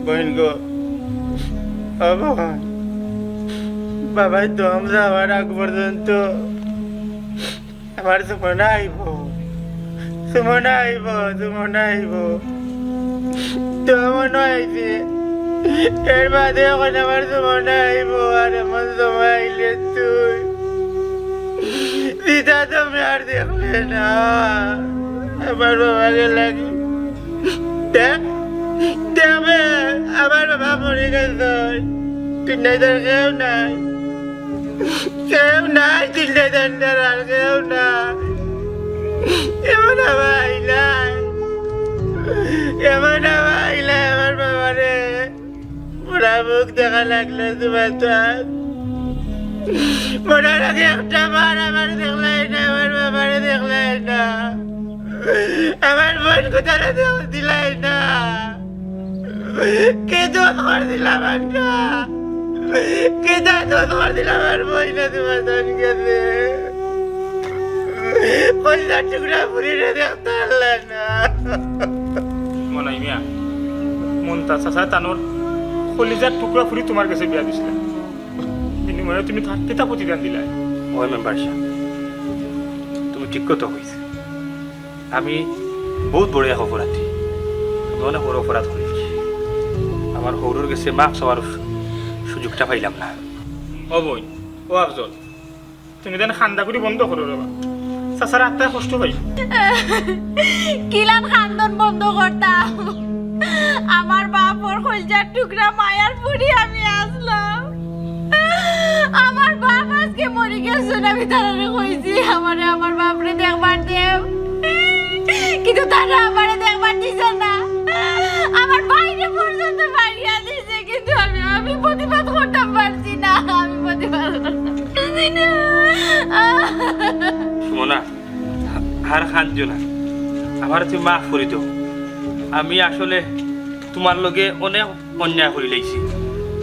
বইন গো, ও বইন, বাবায় দম যাওয়ার আগ পর্যন্ত আমার সুমনা আইবো, সুমনা আইবো, সুমনা আইবো। দম অনো আইছে, এর বাদে অখন আমার সুমনা আইবো। আর এমন সময় আইলে তুই, দিদা তুমি আর দেখলে না। আমার বাবারে লাগি দেখ, দেখবে, আমার বাবা মরি গেছে। তুই নাই, তোর কেউ নাই। কেউ নাই, চিল্লে দণ্ডার আর কেউ নাই। এমন আবার আইলাই, এমন আবার আইলাই আমার বাবারে। বুড়া মুখ দেখা লাগলো তোমার তো আর। মরার আগে একটা বার আমার দেখলাই না, আমার বাবারে দেখলাই না। আমার বোন কোথায় দিলাই না। কে দোষ করে দিলাম আমরা? কে দা দোষ করে দিলাম আর বই না তোমার ধন গেছে? কলিজার টুকরা ফুরিরে দেখতে পারলে না। মনাই মিয়া, মন্তাজ চাচা তানোর কলিজার টুকরা ফুরি তোমার গেছে বিয়া দিছিলা, বিনিময়ে তুমি তার কিতা প্রতিদান দিলায়? ওই মেম্বার সাহেব, তুমি ঠিক কথা কইছো। আমি বহুত বড় এক অপরাধী। অনেক বড় অপরাধ করিলিছি। আমার হউরর গেছে মাফ চাওয়ার সুযোগটা পাইলাম না। ও বইন, ও আফজল, তুমি যেন কান্দা করি বন্ধ করো রে বা। চাচার আত্মায় কষ্ট পাই। কিলান কান্দন বন্ধ করতাম? আমার বাপর কইলজার টুকরা মায়ার ফুড়ি আমি আছলাম। আমার বাপ আজকে মরি গেছইন, আমি তারারে কইছি আমারে আমার বাপরে দেখবার দেও, কিন্তু তারা আমারে দেখবার দিছে না। আমার ভাইরে পর্যন্ত মারিয়া দিছে, কিন্তু আমি, আমি প্রতিবাদ করতাম পারছি না, আমি প্রতিবাদ করতাম পারছি না। সুমনা, আর কান্দিও না, আমারে তুমি মাফ করি দেও। আমি আসলে তুমার লগে অনেক অন্যায় করিলাইছি।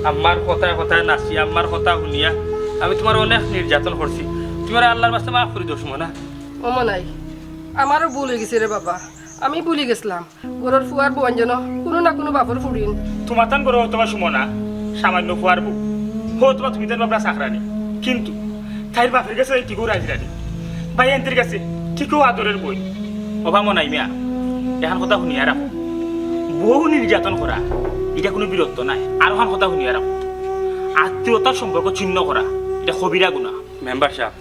আম্মার কথায় কথায় নাচি, আম্মার কথা হুনিয়া আমি তুমারে অনেক নির্যাতন করছি। তুমি আমারে আল্লার ওয়াস্তে মাফ করি দেও সুমনা। ও মনাই, আমারও ভুল অইগেছে রে বাবা, আমি ভুলি গেছলাম। ঘরর ফুয়ার বইন যেন কুনু না কুনু বাপর ফুড়িন। তুমার তান ঘরো হয়তোবা সুমনা সামাইন্য ফুয়ার বউ, হয়তোবা তুমি তান বাপর চাকরানি, কিন্তু তাইর বাপর গেছে তাই ঠিকউ রাজি রানি, ভাইয়াইন্তর গেছে ঠিকউ আদরর বইন। ও বা মনাই মিয়া, এখান কথা হুনিয়া রাখো, বউ নির্যাতন করা ইটা কুনু বীরত্ব নায়। আর অখান কথা হুনিয়া রাখো, আত্মীয়তার সম্পর্ক ছিন্ন করা ইটা কবিরা গুনা। মেম্বার সাব,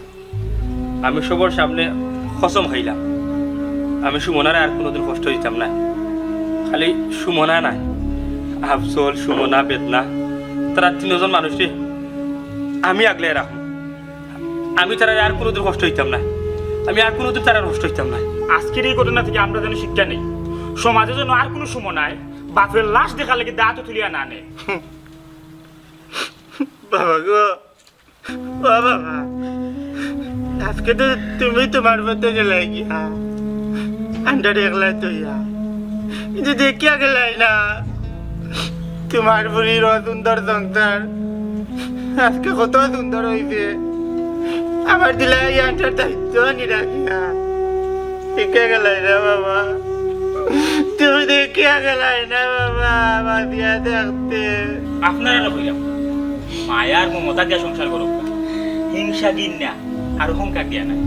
আমি সবর সামনে কসম খাইলাম, আমি সুমনারে আর কুনুদিন কষ্ট দিতাম না। খালি সুমনা নায়, আফজল, সুমনা, বেদনা, তারা তিনজন মানুষরে আমি আগলে রাখমু। আমি তারারে আর কুনুদিন কষ্ট দিতাম না, আমি আর কুনুদিন তারার কষ্ট দিতাম না। আজকের এই ঘটনা থাকি আমরা যেন শিক্ষা নেই, সমাজে যেন আর কুনু সুমনায় বাপর লাশ দেখার লাগি দাঁত তুলিয়া না নেয়। বাবা গো, ও বাবা, আজকে তো তুমি তুমার পথে গেলায় গিয়া, আমরারে একলা থইয়া। কিন্তু দেখিয়া গেলায় না, তুমার ফুড়ির অ সুন্দর সংসার আজকে কত সুন্দর অইছে। আমার দিলায় আমরার দায়িত্ব আনি রাখিয়া। দেখিয়া গেলায় না বাবা, তুমি দেখিয়া গেলায় না বাবা, বাঁচিয়া থাকতে। আপনারারে কইলাম, মায়ার মমতা দিয়া সংসার করউক্কা, হিংসা, ঘিন্না আর অহংকার দিয়া নায়।